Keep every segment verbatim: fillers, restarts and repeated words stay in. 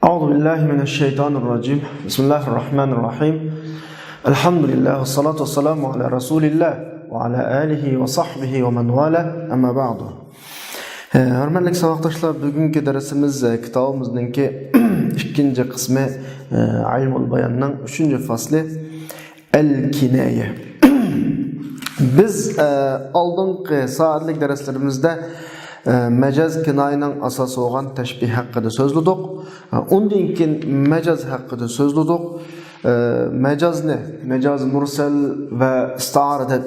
أعوذ بالله من الشيطان الرجيم. بسم الله الرحمن الرحيم. الحمد لله والصلاة والسلام على رسول الله وعلى آله وصحبه ومن والاه. أما بعد. ھۆرمەتلىك ساۋاقداشلار، بۈگۈنكى دەرسىمىز، ئە، كىتابىمىزنىڭكى ئىككىنچى قىسمى، ئە، ئىلمۇل باياننىڭ ئۈچىنچى فەسلى، ئەل كىنايە. بىز، ئە، ئالدىنقى سائەتلىك دەرسلىرىمىزدە، ئە، مەجاز كىنايىنىڭ ئاساسى بولغان تەشبىھ ھەققىدە سۆزلىدۇق. ئە، ئۇندىن كېيىن مەجاز ھەققىدە سۆزلىدۇق. ئە، مەجازنى مەجاز مۇرسەل ۋە ئىستىئارە دەپ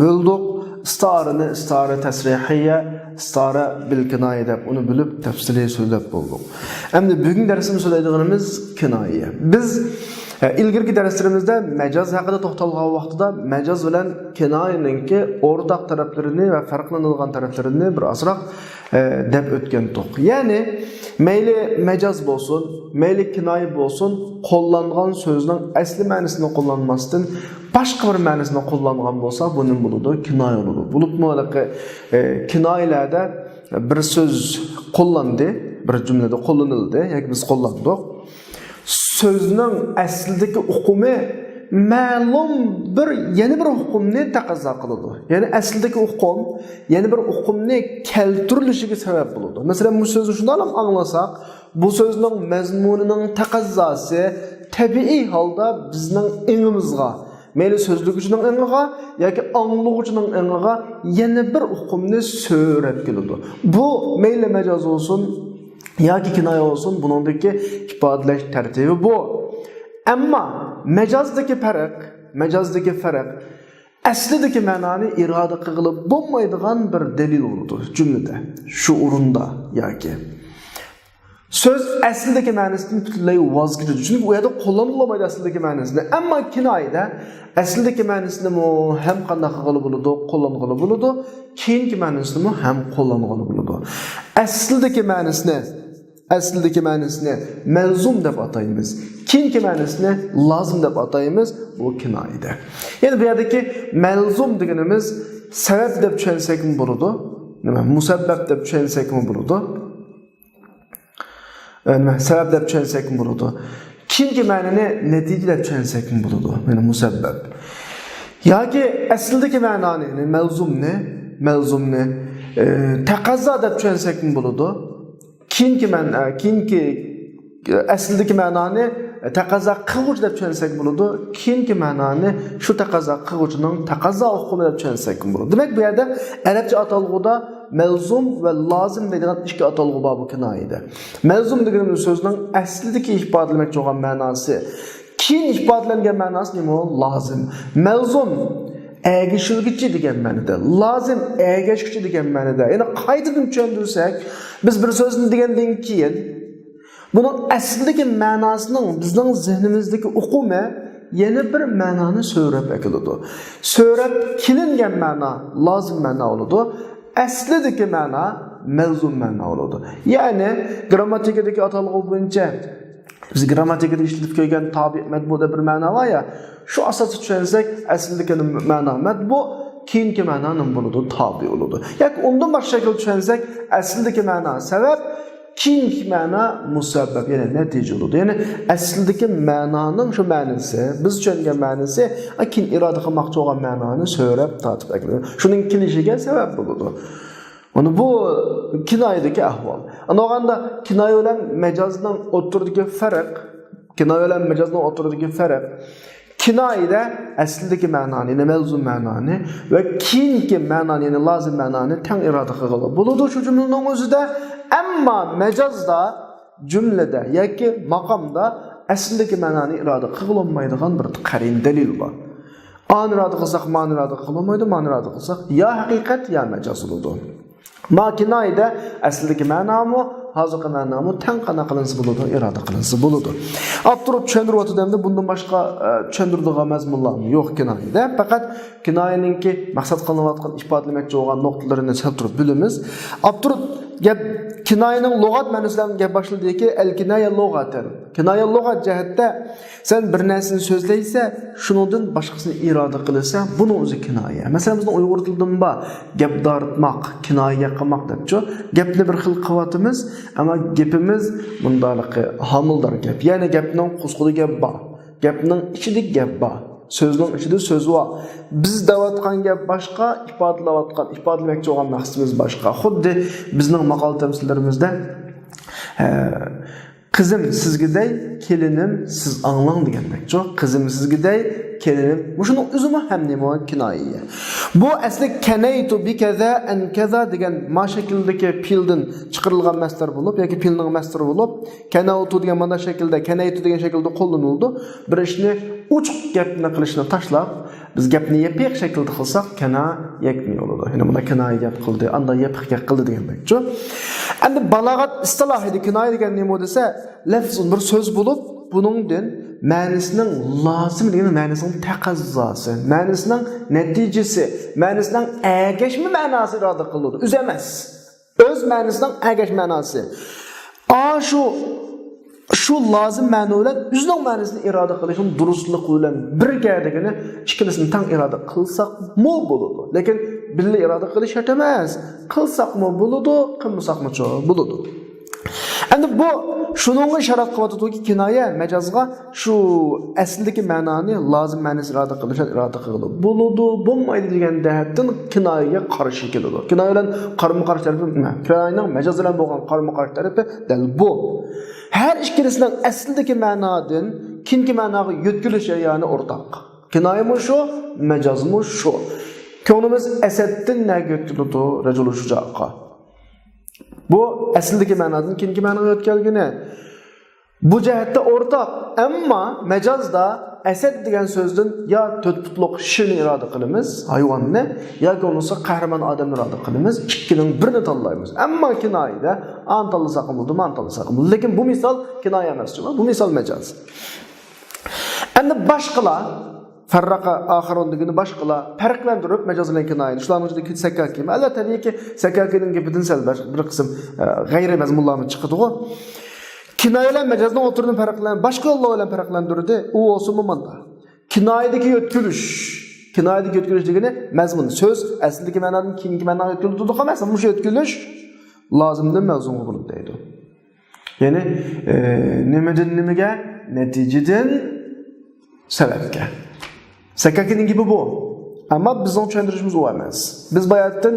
بۆلدۇق. ئىستىئارىنى ئىستىئارە تەسرىھىيە، ئىستىئارە بىل كىنايە دەپ ئۇنى بۆلۈپ تەپسىلىي سۆزلەپ بولدۇق. ئەمدى بۈگۈنكى دەرسىمىزدە سۆزلەيدىغىنىمىز كىنايە. بىز، ئە، ئىلگىرىكى دەرسلىرىمىزدە مەجاز ھەققىدە توختالغان ۋاقتىدا مەجاز بىلەن كىنايىنىڭكى ئورتاق تەرەپلىرىنى ۋە پەرقلىنىدىغان تەرەپلىرىنى بىر ئازراق، ئە، دەپ ئۆتكەنتۇق. يەنى مەيلى مەجاز بولسۇن، مەيلى كىنايە بولسۇن، قوللانغان سۆزنىڭ ئەسلى مەنىسىنى قوللانماستىن باشقا بىر مەنىسىنى قوللانغان بولسا، بۇ نېمە بولىدۇ؟ كىنايە بولىدۇ. بولۇپمۇ ھېلىقى، ئە، كىنايىلەردە بىر سۆز قوللاندى، بىر جۈملىدە قوللىنىلدى ياكى بىز قوللاندۇق. سۆزنىڭ ئەسلىدىكى ئۇقۇمى مەلۇم بىر، يەنە بىر ئۇقۇمنى تەقەززا قىلىدۇ. يەنى ئەسلىدىكى ئۇقۇم يەنە بىر ئۇقۇمنى كەلتۈرۈلۈشىگە سەۋەب بولىدۇ. مەسىلەن، بۇ سۆزنى شۇنداقلا ئاڭلىساق، بۇ سۆزنىڭ مەزمۇنىنىڭ تەقەززاسى تەبىئىي ھالدا بىزنىڭ ئېڭىمىزغا، مەيلى سۆزلىگۈچىنىڭ ئېڭىغا ياكى ئاڭلىغۇچىنىڭ ئېڭىغا يەنە بىر ئۇقۇمنى سۆرەپ كېلىدۇ. بۇ مەيلى مەجاز بولسۇن ياكى كىنايە بولسۇن، بۇنىڭدىكى ئىپادىلەش تەرتىپى بۇ. ئەمما مەجازدىكى پەرق، مەجازدىكى پەرق ئەسلىدىكى مەنانى ئىرادە قىلغىلى بولمايدىغان بىر دەلىل بولىدۇ جۈملىدە، شۇ ئورۇندا ياكى. سۆز ئەسلىدىكى مەنىسىدىن پۈتۈنلەي ۋاز كېچىدۇ. چۈنكى ئۇ يەردە قوللانغىلى بولمايدۇ ئەسلىدىكى مەنىسىنى. ئەمما كىنايىدە ئەسلىدىكى مەنىسىنىمۇ ھەم قانداق قىلغىلى بولىدۇ؟ قوللانغىلى بولىدۇ. كېيىنكى مەنىسىنىمۇ ھەم قوللانغىلى بولىدۇ. ئەسلىدىكى مەنىسىنى، ئەسلىدىكى مەنىسىنى مەلزۇم دەپ ئاتايمىز. كېيىنكى مەنىسىنى لازىم دەپ ئاتايمىز. بۇ كىنايىدە. يەنى بۇ يەردىكى مەلزۇم دېگىنىمىز سەۋەب دەپ چۈشەنسەكمۇ بولىدۇ. نېمە؟ مۇسەببەب دەپ چۈشەنسەكمۇ بولىدۇ. ئە، نېمە، سەۋەب دەپ چۈشەنسەكمۇ بولىدۇ. كېيىنكى مەنىنى نەتىجە دەپ چۈشەنسەكمۇ بولىدۇ. يەنى مۇسەببەب. ياكى ئەسلىدىكى مەنانى، يەنى مەلزۇمنى، مەلزۇمنى، ئە، تەقەززا دەپ چۈشەنسەكمۇ بولىدۇ. كېيىنكى مەن-، ئە، كېيىنكى، ئە، ئەسلىدىكى مەنانى، ئە، تەقەززا قىلغۇچى دەپ چۈشەنسەك بولىدۇ. كېيىنكى مەنانى شۇ تەقەززا قىلغۇچىنىڭ تەقەززا ئۇقۇمى دەپ چۈشەنسەكمۇ بولىدۇ. دېمەك، بۇ يەردە ئەرەبچە ئاتالغۇدا مەلزۇم ۋە لازىم دەيدىغان ئىككى ئاتالغۇ بار بۇ كىنايىدە. مەلزۇم دېگىنىمىز سۆزنىڭ ئەسلىدىكى ئىپادىلىمەكچى بولغان مەناسى. كېيىن ئىپادىلەنگەن مەناسى نېمە؟ لازىم. مەلزۇم ئەگىشىلگۈچى دېگەن مەنىدە. لازىم ئەگەشكۈچى دېگەن مەنىدە. يەنى قايتىدىن چۈشەندۈرسەك، بىز بىر سۆزنى دېگەندىن كېيىن، بۇنىڭ ئەسلىدىكى مەناسىنىڭ بىزنىڭ زېھنىمىزدىكى ئۇقۇمى يەنە بىر مەنانى سۆرەپ ئەكېلىدۇ. سۆرەپ كېلىنگەن مەنا لازىم مەنا بولىدۇ. ئەسلىدىكى مەنا مەلزۇم مەنا بولىدۇ. يەنى گرامماتىكىدىكى ئاتالغۇ بويىچە، بىز گرامماتىكىدا ئىشلىتىپ كەلگەن تابىئ مەتبۇ دەپ بىر مەنا بار يا، شۇ ئاساستا چۈشەنسەك، ئەسلىدىكى مەنا مەتبۇ، كېيىنكى مەنا نېمە بولىدۇ؟ تابىئ بولىدۇ. ياكى ئۇندىن باشقا شەكىلدە چۈشەنسەك، ئەسلىدىكى مەنا سەۋەب، كېيىنكى مەنا مۇسەببەب، يەنى نەتىجە بولىدۇ. يەنى ئەسلىدىكى مەنانىڭ شۇ مەنىسى، بىز چۈشەنگەن مەنىسى، ئا، كېيىن ئىرادە قىلماقچى بولغان مەنانى سۆرەپ تارتىپ ئەكېلىدۇ. شۇنىڭ كېلىشىگە سەۋەب بولىدۇ. مانا بۇ كىنايىدىكى ئەھۋال. ئاندىن ئالغاندا كىنايە بىلەن مەجازنىڭ ئوتتۇرىدىكى پەرق، كىنايە بىلەن مەجازنىڭ ئوتتۇرىدىكى پەرق. كىنايىدە ئەسلىدىكى مەنانى، يەنى مەلزۇم مەنانى ۋە كېيىنكى مەنانى، يەنى لازىم مەنانى تەڭ ئىرادە قىلغىلى بولىدۇ شۇ جۈملىنىڭ ئۆزىدە. ئەمما مەجازدا، جۈملىدە ياكى ماقامدا ئەسلىدىكى مەنانى ئىرادە قىلغىلى بولمايدىغان بىر قەرىنە دەلىل بار. ئانى ئىرادە قىلساق، مانى ئىرادە قىلغىلى بولمايدۇ، مانى ئىرادە قىلساق، يا ھەقىقەت، يا مەجاز بولىدۇ. ما كىنايىدە ئەسلىدىكى مەنامۇ، ھازىرقى مەنامۇ تەڭ قانداق قىلىنسا بولىدۇ، ئىرادە قىلىنسا بولىدۇ. ئاپتور چۈشەندۈرۈۋاتىدۇ ئەمدى، بۇندىن باشقا، ئە، چۈشەندۈرىدىغان مەزمۇنلارمۇ يوق كىنايىدە. پەقەت كىنايىنىڭكى مەقسەت قىلىنىۋاتقان، ئىپادىلىمەكچى بولغان نۇقتىلىرىنى سەل تۇرۇپ بىلىمىز. ئاپتور گەپ كىنايىنىڭ لۇغەت مەنىسى بىلەن گەپ باشلىدىكى، ئەل كىنايە لۇغەتەن. كىنايە لۇغەت جەھەتتە سەن بىر نەرسىنى سۆزلەيسەن، شۇنىڭدىن باشقىسىنى ئىرادە قىلىسەن، بۇنىڭ ئۆزى كىنايە. مەسىلەن، بىزنىڭ ئۇيغۇر تىلىدىمۇ بار، گەپ دارتماق، كىنايە قىلماق دەپچۇ. گەپنى بىر خىل قىلىۋاتىمىز، ئەمما گېپىمىز مۇنداقلىقى ھامىلىدار گەپ. يەنى گەپنىڭ قۇسقىدا گەپ بار، گەپنىڭ ئىچىدە گەپ بار. سۆزنىڭ ئىچىدە سۆز بار. بىز دەۋاتقان گەپ باشقا، ئىپادىلەۋاتقان، ئىپادىلىمەكچى بولغان مەقسىتىمىز باشقا. خۇددى بىزنىڭ ماقال تەمسىللىرىمىزدە، ئە، «قىزىم سىزگە دەي، كېلىنىم سىز ئاڭلاڭ» دېگەندەكچۇ. «قىزىم سىزگە دەي، كېلىنىم»، مۇشۇنىڭ ئۆزىمۇ ھەم نېمە كىنايە. بۇ ئەسلى «كەنەيتۇ بىكەزا ئەن كەزا» دېگەن ما شەكىلدىكى پېئىلدىن چىقىرىلغان مەسدەر بولۇپ، ياكى پېئىلنىڭ مەسدىرى بولۇپ، «كەنەۋتۇ» دېگەن مانا شەكىلدە، «كەنەيتۇ» دېگەن شەكىلدە قوللىنىلىدۇ. بىر ئىشنى ئوچۇق گەپنى قىلىشنى تاشلاپ، بىز گەپنى يېپىق شەكىلدە قىلساق، كىنايە يەكمىيە بولىدۇ. يەنى مۇندا كىنايە گەپ قىلدى، ئاندا يېپىق گەپ قىلدى دېگەندەكچۇ. ئەمدى بالاغەت ئىستىلاھىدا كىنايە دېگەن نېمە دېسە، لەفز بىر سۆز بولۇپ، بۇنىڭدىن مەنىسىنىڭ لازىم دېگەن مەنىسىنىڭ تەقەززاسى، مەنىسىنىڭ نەتىجىسى، مەنىسىنىڭ ئەگەشمە مەناسى ئىرادە قىلىنىدۇ. ئۆزى ئەمەس. ئۆز مەنىسىنىڭ ئەگەش مەناسى. ئا، شۇ، شۇ لازىم مەنە بىلەن ئۆزىنىڭ مەنىسىنى ئىرادە قىلىشنىڭ دۇرۇسلۇقى بىلەن بىرگە دېگىنى، ئىككىلىسىنى تەڭ ئىرادە قىلساقمۇ بولىدۇ. لېكىن بىللە ئىرادە قىلىش شەرت ئەمەس. قىلساقمۇ بولىدۇ، قىلمىساقمۇچۇ بولىدۇ. ئەمدى بۇ شۇنىڭغا ئىشارەت قىلىۋاتىدۇكى، كىنايە مەجازغا شۇ ئەسلىدىكى مەنانى لازىم مەنىسى ئىرادە قىلىش، ئىرادە قىلغىلى بولىدۇ، بولمايدۇ دېگەن جەھەتتىن كىنايەگە قارشى كېلىدۇ. كىنايە بىلەن قارىمۇ قارشى تەرىپى، كىنايەنىڭ مەجاز بىلەن بولغان قارىمۇ قارشى تەرىپى دەل بۇ. ھەر ئىككىلىسىنىڭ ئەسلىدىكى مەنادىن كېيىنكى مەناغا يۆتكىلىش جەريانى ئورتاق. كىنايىمۇ شۇ، مەجازمۇ شۇ. كۆڭلىمىز ئەسەدتىن نەگە يۆتكىلىدۇ؟ رەجۇلۇ شۇجائقا. بۇ ئەسلىدىكى مەنادىن كېيىنكى مەناغا يۆتكەلگىنى. بۇ جەھەتتە ئورتاق، ئەمما مەجازدا ئەسەد دېگەن سۆزدىن يا تۆت پۇتلۇق شىرنى ئىرادە قىلىمىز، ھايۋاننى، ياكى بولمىسا قەھرىمان ئادەمنى ئىرادە قىلىمىز، ئىككىنىڭ بىرىنى تاللايمىز. ئەمما كىنايىدە ئانى تاللىساقمۇ بولىدۇ، مانى تاللىساقمۇ بولىدۇ. لېكىن بۇ مىسال كىنايە ئەمەس، بۇ مىسال مەجاز. ئەمدى باشقىلار، فەررەقە ئاخىرۇن دېگىنى باشقىلار پەرقلەندۈرۈپ مەجاز بىلەن كىنايىنى. شۇلارنىڭ ئىچىدە سەككاكىمۇ. ئەلۋەتتە، تەبىئىيكى، سەككاكىنىڭ گېپىدىن سەل بەش-، بىر قىسىم، ئە، غەيرىي مەزمۇنلارمۇ چىقىدىغۇ. كىنايە بىلەن مەجازنىڭ ئوتتۇرىدىن پەرقلەن-، باشقا يوللار بىلەن پەرقلەندۈردى. ئۇ بولسىمۇ ماندا. كىنايىدىكى يۆتكىلىش. كىنايىدىكى يۆتكىلىش دېگىنى مەزمۇن. سۆز ئەسلىدىكى مەنادىن كېيىنكى مەناغا يۆتكىلىدۇ دېدۇق ئەمەسمۇ؟ مۇشۇ يۆتكىلىش لازىمدىن مەلزۇمغا بولىدۇ دەيدۇ. يەنى، ئە، نېمىدىن نېمىگە؟ نەتىجىدىن سەۋەبكە. سەككاكىنىڭ گېپى بۇ. ئەمما بىزنىڭ چۈشەندۈرۈشىمىز ئۇ ئەمەس. بىز باياتىن،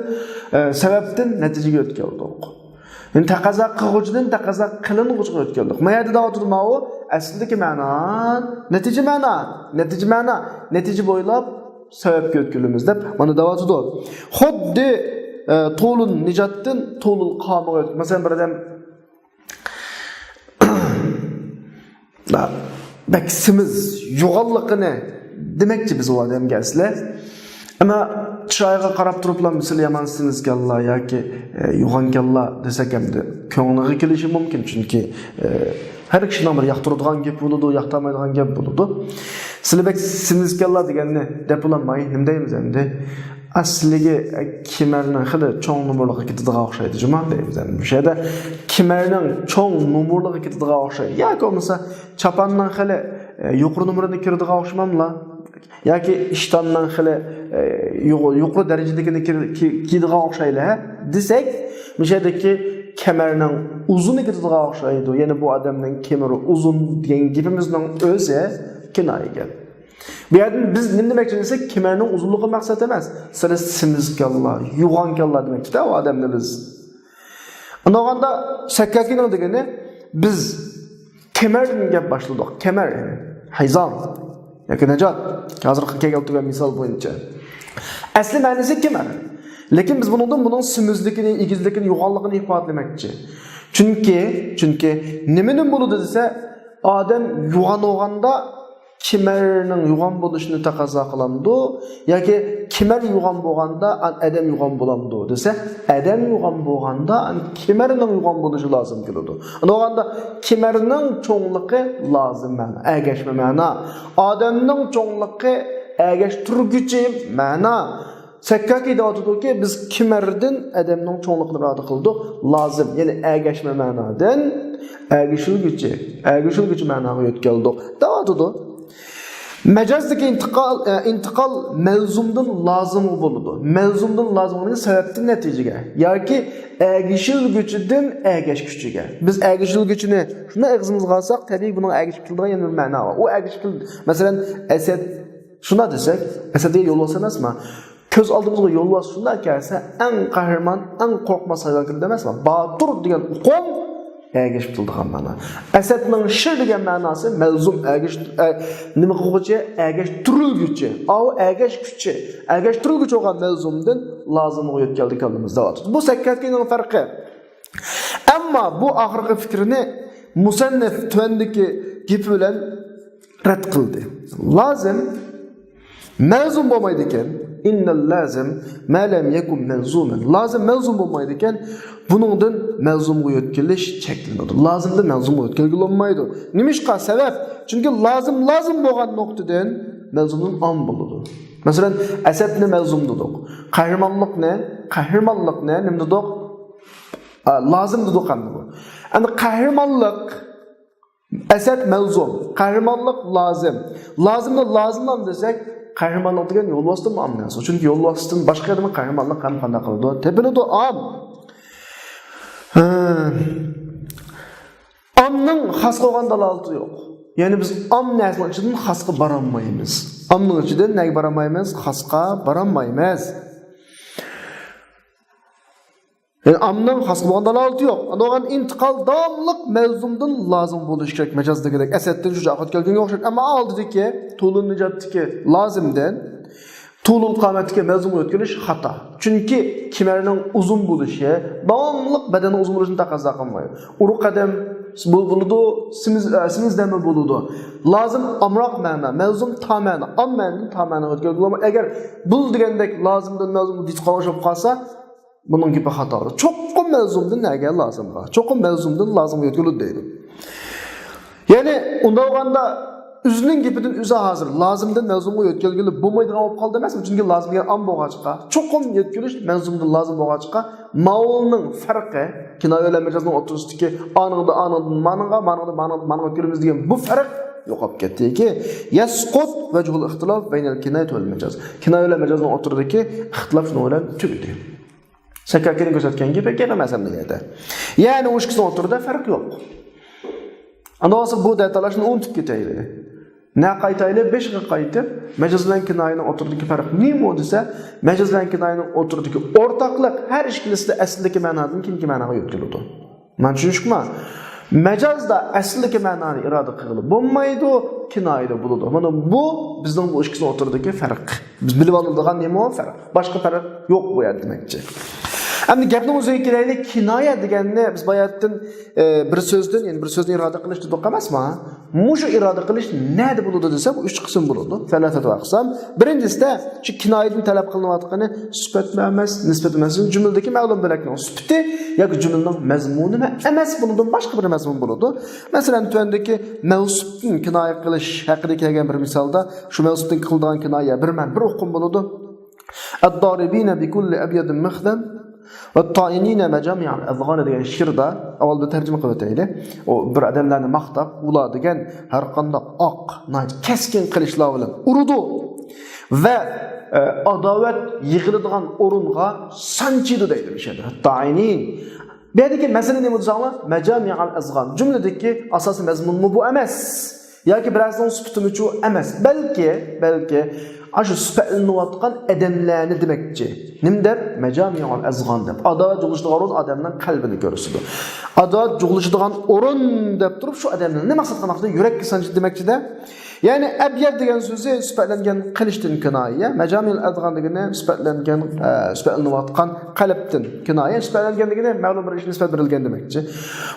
ئە، سەۋەبتىن نەتىجىگە يۆتكەلدۇق. يەنى تەقەززا قىلغۇچىدىن تەقەززا قىلىنغۇچىغا يۆتكەلدۇق. ما يەردە دەۋاتىدۇ ماۋۇ؟ ئەسلىدىكى مەنا، نەتىجە مەنا، نەتىجە مەنا، نەتىجە بويلاپ سەۋەبكە يۆتكىلىمىز دەپ مانا دەۋاتىدۇ. خۇددى، ئە، تۇلۇن نىجاتتىن تۇلۇل قامىغا يۆتكەل-، مەسىلەن، بىر ئادەم بەك سېمىز، يوغانلىقىنى دېمەكچى بىز ئۇ ئادەمگە ئەسلى. ئەمما چىرايىغا قاراپ تۇرۇپلا، مىسلى يامان سېمىزكەنلا ياكى، ئە، يوغانكەنلا دېسەك ئەمدى كۆڭلىگە كېلىشى مۇمكىن، چۈنكى، ئە، ھەر كىشىنىڭ بىر ياقتۇرىدىغان گېپى بولىدۇ، ياقتۇرمايدىغان گەپ بولىدۇ. سىلى بەك سېمىزكەنلا دېگەننى دەپ بولالماي، نېمە دەيمىز ئەمدى؟ ئەسلىگە، ئە، كېمەرنىڭ خېلى چوڭ نومۇرلۇقىغا كېتىدىغان ئوخشايدۇ جۇما دەيمىز ئەمدى. مۇشۇ يەردە كېمەرنىڭ چوڭ نومۇرلۇقىغا كېتىدىغان ئوخشايدۇ. ياكى بولمىسا چاپاننىڭ خېلى، ئە، يۇقىرى نومۇرىدا كىرىدىغان ئوخشىماملا؟ ياكى ئىشتاننىڭ خېلى، ئە، يۇ-، يۇقىرى دەرىجىدىكىنى كىر-، كى-، كىيىدىغان ئوخشايلى، ھە؟ دېسەك، مۇشۇ يەردىكى كېمەرنىڭ ئۇزۇنى كېتىدىغان ئوخشايدۇ. يەنى بۇ ئادەمنىڭ كېمىرى ئۇزۇن دېگەن گېپىمىزنىڭ ئۆزى كىنايە گەپ. بۇ يەردىن بىز نېمە دېمەكچى دېسەك، كېمەرنىڭ ئۇزۇنلۇقى مەقسەت ئەمەس. سىلى سېمىزكەنلا، يوغانكەنلا دېمەكچىدە ئۇ ئادەمنى بىز. ئۇنداقتا سەككاكىنىڭ دېگىنى، بىز كېمەردىن گەپ باشلىدۇق. كېمەر، يەنى ھەيزام ياكى نىجات. ھازىرقى كەلتۈرگەن مىسال بويىچە. ئەسلى مەنىسى كېمەر. لېكىن بىز بۇنىڭدىن بۇنىڭ سېمىزلىكىنى، ئېگىزلىكىنى، يوغانلىقىنى ئىپادىلىمەكچى. چۈنكى، چۈنكى نېمىدىن بولىدۇ دېسە، ئادەم يوغان بولغاندا كېمەرنىڭ يوغان بولۇشىنى تەقەززا قىلامدۇ؟ ياكى كېمەر يوغان بولغاندا ئادەم يوغان بولامدۇ دېسە، ئادەم يوغان بولغاندا كېمەرنىڭ يوغان بولۇشى لازىم كېلىدۇ. ئۇنداق بولغاندا كېمەرنىڭ چوڭلۇقى لازىم مەنا، ئەگەشمە مەنا. ئادەمنىڭ چوڭلۇقى ئەگەشتۈرگۈچى مەنا. سەككاكى دەۋاتىدۇكى، بىز كىمەردىن ئادەمنىڭ چوڭلۇقىنى ئىپادە قىلدۇق. لازىم، يەنى ئەگەشمە مەنادىن ئەگىشىلگۈچى، ئەگىشىلگۈچى مەناغا يۆتكەلدۇق دەۋاتىدۇ. مەجازدىكى ئىنتىقال، ئە، ئىنتىقال مەلزۇمدىن لازىمغا بولىدۇ. مەلزۇمدىن لازىمغا، سەۋەبتىن نەتىجىگە ياكى ئەگىشىلگۈچىدىن ئەگەشكۈچىگە. بىز ئەگىشىلگۈچىنى شۇنداق ئېغىزىمىزغا ئالساق، تەبىئىي بۇنىڭ ئەگىشىپ كېلىدىغان يەنە بىر مەنا بار. ئۇ ئەگىشىپ كېلىدۇ. مەسىلەن، ئەسەد شۇنداق دېسەك، ئەسەد دېگەن يولۋاس ئەمەسمۇ؟ كۆز ئالدىمىزغا يولۋاس شۇنداق كەلسە، ئەڭ قەھرىمان، ئەڭ قورقماس ھايۋان كىرىدۇ ئەمەسمۇ؟ باتۇر دېگەن ئۇقۇم ئەگىشىپ كېلىدىغان مەنا. ئەسەدنىڭ شىر دېگەن مەناسى مەلزۇم، ئەگىش-، ئە، نېمە قىلغۇچى؟ ئەگەشتۈرۈلگۈچى. ئاۋۇ ئەگەشكۈچى. ئەگەشتۈرۈلگۈچى بولغان مەلزۇمدىن لازىمغا يۆتكەلدى كاللىمىز دەۋاتىدۇ. بۇ سەككاكىنىڭ پەرقى. ئەمما بۇ ئاخىرقى پىكرىنى مۇسەننىف تۆۋەندىكى گېپى بىلەن رەت قىلدى. لازىم مەلزۇم بولمايدىكەن. ئىننەل لازىم ما لەم يەكۇن مەلزۇمەن. لازىم مەلزۇم بولمايدىكەن. بۇنىڭدىن مەلزۇمغا يۆتكىلىش چەكلىنىدۇ. لازىمدىن مەلزۇمغا يۆتكەلگىلى بولمايدۇ. نېمىشقا؟ سەۋەب. چۈنكى لازىم لازىم بولغان نۇقتىدىن مەلزۇمدىن ئام بولىدۇ. مەسىلەن، ئەسەدنى مەلزۇم دېدۇق. قەھرىمانلىقنى، قەھرىمانلىقنى نېمە دېدۇق؟ ئا، لازىم دېدۇق ئەمدى بۇ. ئەمدى قەھرىمانلىق، ئەسەد مەلزۇم، قەھرىمانلىق لازىم. لازىمنى لازىملام دېسەك، قەھرىمانلىق دېگەن يولۋاستىنمۇ ئام نەرسە. چۈنكى يولۋاستىن باشقا يەردىمۇ قەھرىمانلىق ھەم قانداق قىلىدۇ؟ تېپىلىدۇ ئام. ھە. ئامنىڭ خاسقا بولغان دالالىتى يوق. يەنى بىز ئام نەرسىنىڭ ئىچىدىن خاسقا بارالمايمىز. ئامنىڭ ئىچىدىن نەگە بارالمايمىز؟ خاسقا بارالمايمىز. يەنى ئامنىڭ خاسقا بولغان دالالىتى يوق. ئاندىن ئىنتىقال داۋاملىق مەلزۇمدىن لازىم بولۇشى كېرەك. مەجازدىكىدەك ئەسەدتىن شۇجائەت كەلگەنگە ئوخشاش. ئەمما ئالدىدىكى تۇلۇل نىجابتىكى لازىمدىن تۇلۇل قامەتتىكى مەلزۇمغا يۆتكىلىش خاتا. چۈنكى كېمەرنىڭ ئۇزۇن بولۇشى داۋاملىق بەدەننىڭ ئۇزۇن بولۇشىنى تەقەززا قىلمايدۇ. ئۇرۇق قەدەم بول-، بولىدۇ، سېمىز، ئە، سېمىز دەممۇ بولىدۇ. لازىم ئامراق مەنا، مەلزۇم تا مەنا، ئام مەنىدىن تا مەنىگە يۆتكەلگىلى بولمايدۇ. ئەگەر بۇل دېگەندەك لازىمدىن مەلزۇمغا دېتقان ئوخشاپ قالسا، بۇنىڭ گېپى خاتا بولىدۇ. چوقۇم مەلزۇمدىن نەگە؟ لازىمغا. چوقۇم مەلزۇمدىن لازىمغا يۆتكىلىدۇ دەيدۇ. يەنى ئۇنداق بولغاندا ئۆزىنىڭ گېپىدىن ئۆزى ھازىر لازىمدىن مەلزۇمغا يۆتكەلگىلى بولمايدىغان بولۇپ قالدى ئەمەسمۇ؟ چۈنكى لازىم دېگەن ئام بولغاچقا، چوقۇم يۆتكىلىش مەلزۇمدىن لازىم بولغاچقا، ماۋۇنىڭ پەرقى، كىنايە بىلەن مەجازنىڭ ئوتتۇرىسىدىكى ئانىڭدا ئانىڭدىن مانىڭغا، مانىڭدا مانىڭدىن مانىڭغا يۆتكىلىمىز دېگەن بۇ پەرق يوقاپ كەتتىكى، يەسقۇت ۋەجھۇل ئىختىلاف بەينەل كىنايەتى ۋەل مەجاز. كىنايە بىلەن مەجازنىڭ ئوتتۇرىدىكى ئىختىلاپ شۇنىڭ بىلەن تۈگىدى. سەككاكىنىڭ كۆرسەتكەن گېپى گەپ ئەمەس ئەمدى بۇ يەردە. يەنى ئۇ ئىككىسىنىڭ ئوتتۇرىدا پەرق يوق. ئاندىن بولسا بۇ دەتالاشنى ئۇنتۇپ كېتەيلى. نە قايتايلى؟ بېشىغا قايتىپ، مەجاز بىلەن كىنايىنىڭ ئوتتۇرىدىكى پەرق نېمە دېسە، مەجاز بىلەن كىنايىنىڭ ئوتتۇرىدىكى ئورتاقلىق ھەر ئىككىلىسىدە ئەسلىدىكى مەنادىن كېيىنكى مەناغا يۆتكىلىدۇ. مانا چۈشىنىشلىكمۇ؟ مەجازدا ئەسلىدىكى مەنانى ئىرادە قىلغىلى بولمايدۇ، كىنايىدە بولىدۇ. مانا بۇ بىزنىڭ بۇ ئىككىسىنىڭ ئوتتۇرىدىكى پەرق. بىز بىلىپ ئالىدىغان نېمە ئۇ پەرق؟ باشقا پەرق يوق بۇ يەردە دېمەكچى. ئەمدى گەپنىڭ ئۆزىگە كېلەيلى، كىنايە دېگەننى بىز باياتتىن، ئە، بىر سۆزدىن، يەنى بىر سۆزنى ئىرادە قىلىش دېدۇق ئەمەسمۇ؟ مۇشۇ ئىرادە قىلىش نەدە بولىدۇ دېسە، بۇ ئۈچ قىسىم بولىدۇ. سەلاسەتۇ ئەقسام. بىرىنچىسىدە، شۇ كىنايىدىن تەلەپ قىلىنىۋاتقىنى سۈپەتمۇ ئەمەس، نىسبەتمۇ ئەمەس، جۈملىدىكى مەلۇم بۆلەكنىڭ سۈپىتى ياكى جۈملىنىڭ مەزمۇنىمۇ ئەمەس، بۇنىڭدىن باشقا بىر مەزمۇن بولىدۇ. مەسىلەن، تۆۋەندىكى مەۋسۇپتىن كىنايە قىلىش ھەققىدە كەلگەن بىر مىسالدا، شۇ مەۋسۇپتىن قىلىدىغان كىنايە بىر مەن، بىر ئۇقۇم بولىدۇ. ئەددارىبىنە بىكۇللى ئەبيەدىن مىخزەن ۋەتتائىنىنە مەجامىئەل ئەزغانى دېگەن شېئىردا، ئاۋۋال بىر تەرجىمە قىلىۋېتەيلى. ئۇ بىر ئادەملەرنى ماختاپ، ئۇلار دېگەن ھەر قانداق ئاق، ناھايىتى كەسكىن قىلىچلار بىلەن ئۇرىدۇ ۋە، ئە، ئاداۋەت يىغىلىدىغان ئورۇنغا سانچىيدۇ دەيدۇ بۇ شېئىردا. ۋەتتائىنىن. بۇ يەردىكى مەسىلە نېمە دېسەڭلار؟ مەجامىئەل ئەزغان. جۈملىدىكى ئاساسىي مەزمۇنمۇ بۇ ئەمەس. ياكى بىرەرسىنىڭ سۈپىتىمۇچۇ ئەمەس. بەلكى، بەلكى ئاشۇ سۈپەتلىنىۋاتقان ئادەملەرنى دېمەكچى. نېمە دەپ؟ مەجامىئۇل ئەزغان دەپ. ئاداۋەت جۇغلىشىدىغان ئورۇن ئادەمنىڭ قەلبىنى كۆرسىتىدۇ. ئاداۋەت جۇغلىشىدىغان ئورۇن دەپ تۇرۇپ، شۇ ئادەمنى نېمە مەقسەت قىلماقچى؟ يۈرەككە سانجىدى دېمەكچىدە. يەنى ئەبيەد دېگەن سۆزى سۈپەتلەنگەن قىلىچتىن كىنايە. مەجامىئۇل ئەزغان دېگىنى سۈپەتلەنگەن، ئە، سۈپەتلىنىۋاتقان قەلبتىن كىنايە. سۈپەتلەنگەن دېگىنى مەلۇم بىر ئىشقا نىسبەت بېرىلگەن دېمەكچى.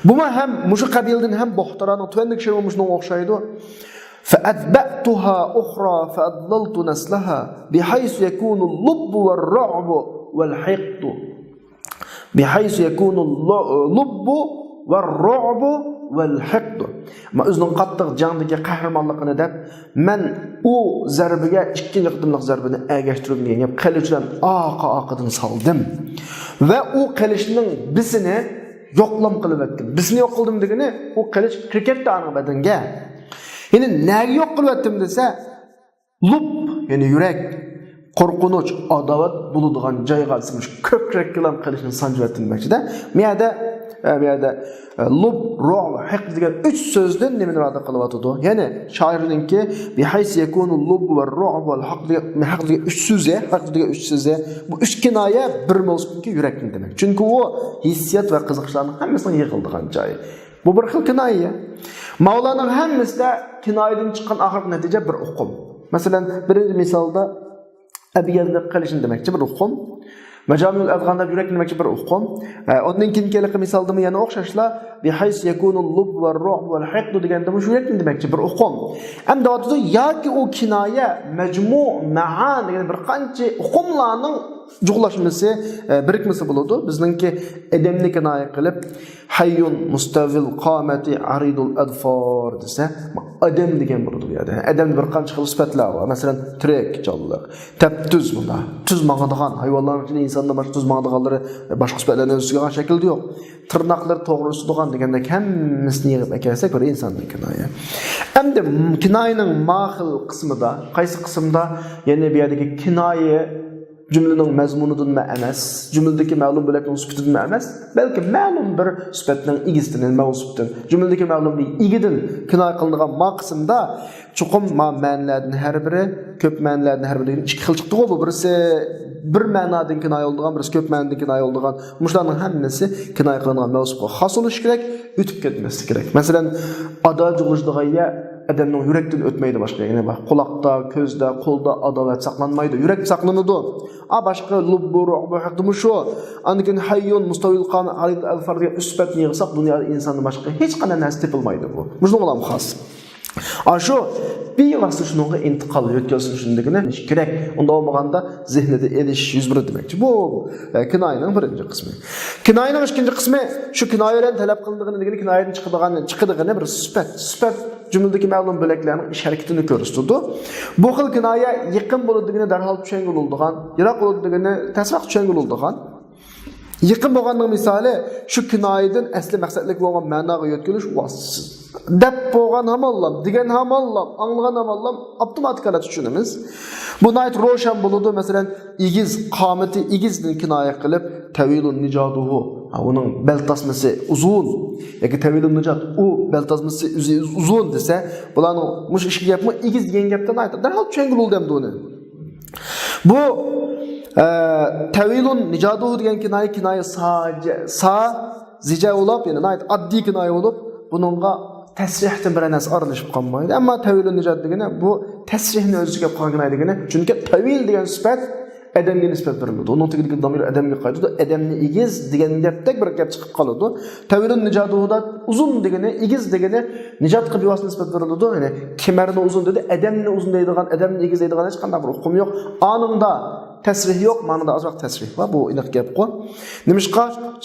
بۇمۇ ھەم مۇشۇ قەبىلىدىن ھەم بۇھتاننىڭ تۆۋەندىكى شېئىرى مۇشۇنىڭغا ئوخشايدۇ. فأتبعتها أخرى فأضللت نسلها بحيث يكون اللب والرعب والحقد. بحيث يكون اللب والرعب والحقد. مەن ئۆزىنىڭ قاتتىق جەڭدىكى قەھرىمانلىقىنى دەپ، مەن ئۇ زەربىگە ئىككىنچى قېتىملىق زەربىنى ئەگەشتۈردۈم دېگەن گەپ، قىلىچ بىلەن ئارقا-ئارقىدىن سالدىم. ۋە ئۇ قىلىچنىڭ بىسىنى يوقلام قىلىۋەتتىم. بىسىنى يوق قىلدىم دېگىنى، ئۇ قىلىچ كىرىپ كەتتى ئانىڭ بەدىنىگە. يەنى نەگە يوق قىلىۋەتتىم دېسە، لۇب، يەنى يۈرەك، قورقۇنچ، ئاداۋەت بولىدىغان جايغا دېسە، مۇشۇ كۆكرەككىلا قىلىچنى سانجىۋەتتىم دېمەكچىدە. بۇ يەردە، ئە، بۇ يەردە، ئە، لۇب، رۇئب، ھەق دېگەن ئۈچ سۆزدىن نېمىنى ئىپادە قىلىۋاتىدۇ؟ يەنى شائىرنىڭكى بىھەيس يەكۇنۇ لۇب ۋە رۇئب ۋەل ھەق دېگەن، ھەق دېگەن ئۈچ سۆزى، ھەق دېگەن ئۈچ سۆزى، بۇ ئۈچ كىنايە بىر مەۋسۇپنىڭكى يۈرەكنى دېمەك. چۈنكى ئۇ ھېسسىيات ۋە قىزىقىشلارنىڭ ھەممىسىنىڭ يىغىلىدىغان جايى. بۇ بىر خىل كىنايە. ماۋۇلارنىڭ ھەممىسىدە كىنايىدىن چىققان ئاخىرقى نەتىجە بىر ئۇقۇم. مەسىلەن، بىرىنچى مىسالدا ئەبيەزنى قىلىشنى دېمەكچى بىر ئۇقۇم. مەجامىئۇل ئەزغان دەپ يۈرەكنى دېمەكچى بىر ئۇقۇم. ئە، ئۇندىن كېيىنكى ھېلىقى مىسالدىمۇ يەنە ئوخشاشلا، بىھەيس يەكۇنۇ لۇب ۋە رۇئب ۋەل ھەق دېگەندە مۇشۇ يۈرەكنى دېمەكچى بىر ئۇقۇم. ئەمدى دەۋاتىدۇ، ياكى ئۇ كىنايە مەجمۇ، مەئان دېگەن بىر قانچە ئۇقۇملارنىڭ جۇغلاشمىسى، ئە، بىرىكمىسى بولىدۇ. بىزنىڭكى ئادەمنى كىنايە قىلىپ، ھەييۇن مۇستەۋىل قامەتى ئارىدۇل ئەدفار دېسە، ئادەم دېگەن بولىدۇ بۇ يەردە. ئادەمدە بىر قانچە خىل سۈپەتلەر بار. مەسىلەن، تىرىك جانلىق، تەپتۈز بۇنداق. تۈز ماڭىدىغان، ھايۋانلارنىڭ ئىچىدە ئىنساندىن باشقا تۈز ماڭىدىغانلىرى، باشقا سۈپەتلەرنى ئۆز ئىچىگە ئالغان شەكىلدە يوق. تىرناقلىرى توغرا ئۆسىدىغان دېگەندەك ھەممىسىنى يىغىپ ئەكەلسەك، بىر ئىنساندىن كىنايە. ئەمدى كىنايىنىڭ ما خىل قىسمىدا، قايسى قىسىمدا، يەنى بۇ يەردىكى كىنايە جۈملىنىڭ مەزمۇنىدىنمۇ ئەمەس، جۈملىدىكى مەلۇم بۆلەكنىڭ سۈپىتىدىنمۇ ئەمەس، بەلكى مەلۇم بىر سۈپەتنىڭ ئىگىسىدىن، مەۋسۇپتىن، جۈملىدىكى مەلۇم بىر ئىگىدىن كىنايە قىلىنغان ما قىسىمدا چوقۇم ما مەنىلەردىن ھەر بىرى، كۆپ مەنىلەردىن ھەر بىرى دېگەن ئىككى خىل چىقتىغۇ بۇ. بىرسى بىر مەنادىن كىنايە بولىدىغان، بىرسى كۆپ مەنىدىن كىنايە بولىدىغان. مۇشۇلارنىڭ ھەممىسى كىنايە قىلىنغان مەۋسۇپقا خاس بولۇشى كېرەك، ئۆتۈپ كەتمەسلىكى كېرەك. مەسىلەن، ئادا جۇغلىشىدىغان يەر ئادەمنىڭ يۈرەكتىن ئۆتمەيدۇ باشقا. يەنى بار، قۇلاقتا، كۆزدە، قولدا ئاداۋەت ساقلانمايدۇ. يۈرەك ساقلىنىدۇ. ئا، باشقا لۇببۇ، رۇئبۇ ھەقتىمۇ شۇ. ئاندىن كېيىن ھەييۇن، مۇستەۋىل قامەت، ئارىدۇل ئەدفار دېگەن ئۈچ سۈپەتنى يىغساق، دۇنيادا ئىنساندىن باشقا ھېچقانداق نەرسە تېپىلمايدۇ بۇ. مۇشۇنىڭغىلا خاس. ئاشۇ بىۋاسىتە شۇنىڭغا ئىنتىقال يۆتكەلسۇن، شۇنىڭدىكىنى كېرەك. ئۇنداق بولمىغاندا زېھنىدە ئېلىش يۈز بېرىدۇ دېمەكچى. بۇ، ئە، كىنايىنىڭ بىرىنچى قىسمى. كىنايىنىڭ ئىككىنچى قىسمى، شۇ كىنايە بىلەن تەلەپ قىلىنىدىغىنى دېگىنى، كىنايىدىن چىقىدىغان، چىقىدىغىنى بىر سۈپەت. سۈپەت جۈملىدىكى مەلۇم بۆلەكلەرنىڭ ئىش ھەرىكىتىنى كۆرسىتىدۇ. بۇ خىل كىنايە يېقىن بولىدىغىنى دەرھال چۈشەنگىلى بولىدىغان، يىراق بولىدىغىنى تەسرەك چۈشەنگىلى بولىدىغان. يېقىن بولغاننىڭ مىسالى، شۇ كىنايىدىن ئەسلى مەقسەتلىك بولغان مەناغا يۆتكىلىش ۋاسىتىسىز. دەپ بولغان ھامانلام، دېگەن ھامانلام، ئاڭلىغان ھامانلام ئاپتوماتىك ھالەتتە چۈشىنىمىز. بۇ ناھايىتى روشەن بولىدۇ. مەسىلەن، ئېگىز، قامىتى ئېگىزدىن كىنايە قىلىپ، تەۋىلۇن نىجادۇھۇ، ھا، ئۇنىڭ بەلتاسمىسى ئۇزۇن ياكى تەۋىلۇن نىجاد، ئۇ بەلتاسمىسى ئۆزى ئۇزۇن دېسە، بۇلارنىڭ مۇشۇ ئىككى گەپمۇ، ئېگىز دېگەن گەپتە ناھايىتى دەرھال چۈشەنگىلى بولىدۇ ئەمدى ئۇنى. بۇ، ئە، تەۋىلۇن نىجادۇھۇ دېگەن كىنايە، كىنايە ساجە، سا، زىجە بولۇپ، يەنى ناھايىتى ئاددىي كىنايە بولۇپ، بۇنىڭغا تەسرىھتىن بىرەر نەرسە ئارىلىشىپ قالمايدۇ. ئەمما تەۋىلۇن نىجاد دېگىنى بۇ تەسرىھنى ئۆز ئىچىگە ئېلىپ قالغان كىنايە دېگىنى. چۈنكى تەۋىل دېگەن سۈپەت ئادەمگە نىسبەت بېرىلىدۇ. ئۇنىڭ تېگىدىكى دامىر ئادەمگە قايتىدۇ. ئادەمنى ئېگىز دېگەن گەپتەك بىر گەپ چىقىپ قالىدۇ. تەۋىلۇن نىجادۇھۇدا ئۇزۇن دېگىنى، ئېگىز دېگىنى، نىجاتقا بىۋاسىتە نىسبەت بېرىلىدۇ. يەنى كېمەرنى ئۇزۇن دېدى، ئادەمنى ئۇزۇن دەيدىغان، ئادەمنى ئېگىز دەيدىغان ھېچقانداق بىر ئۇقۇم يوق. ئانىڭدا تەسرىھ يوق، مانىدا ئازراق تەسرىھ بار. بۇ ئېنىق گەپقۇ. نېمىشقا؟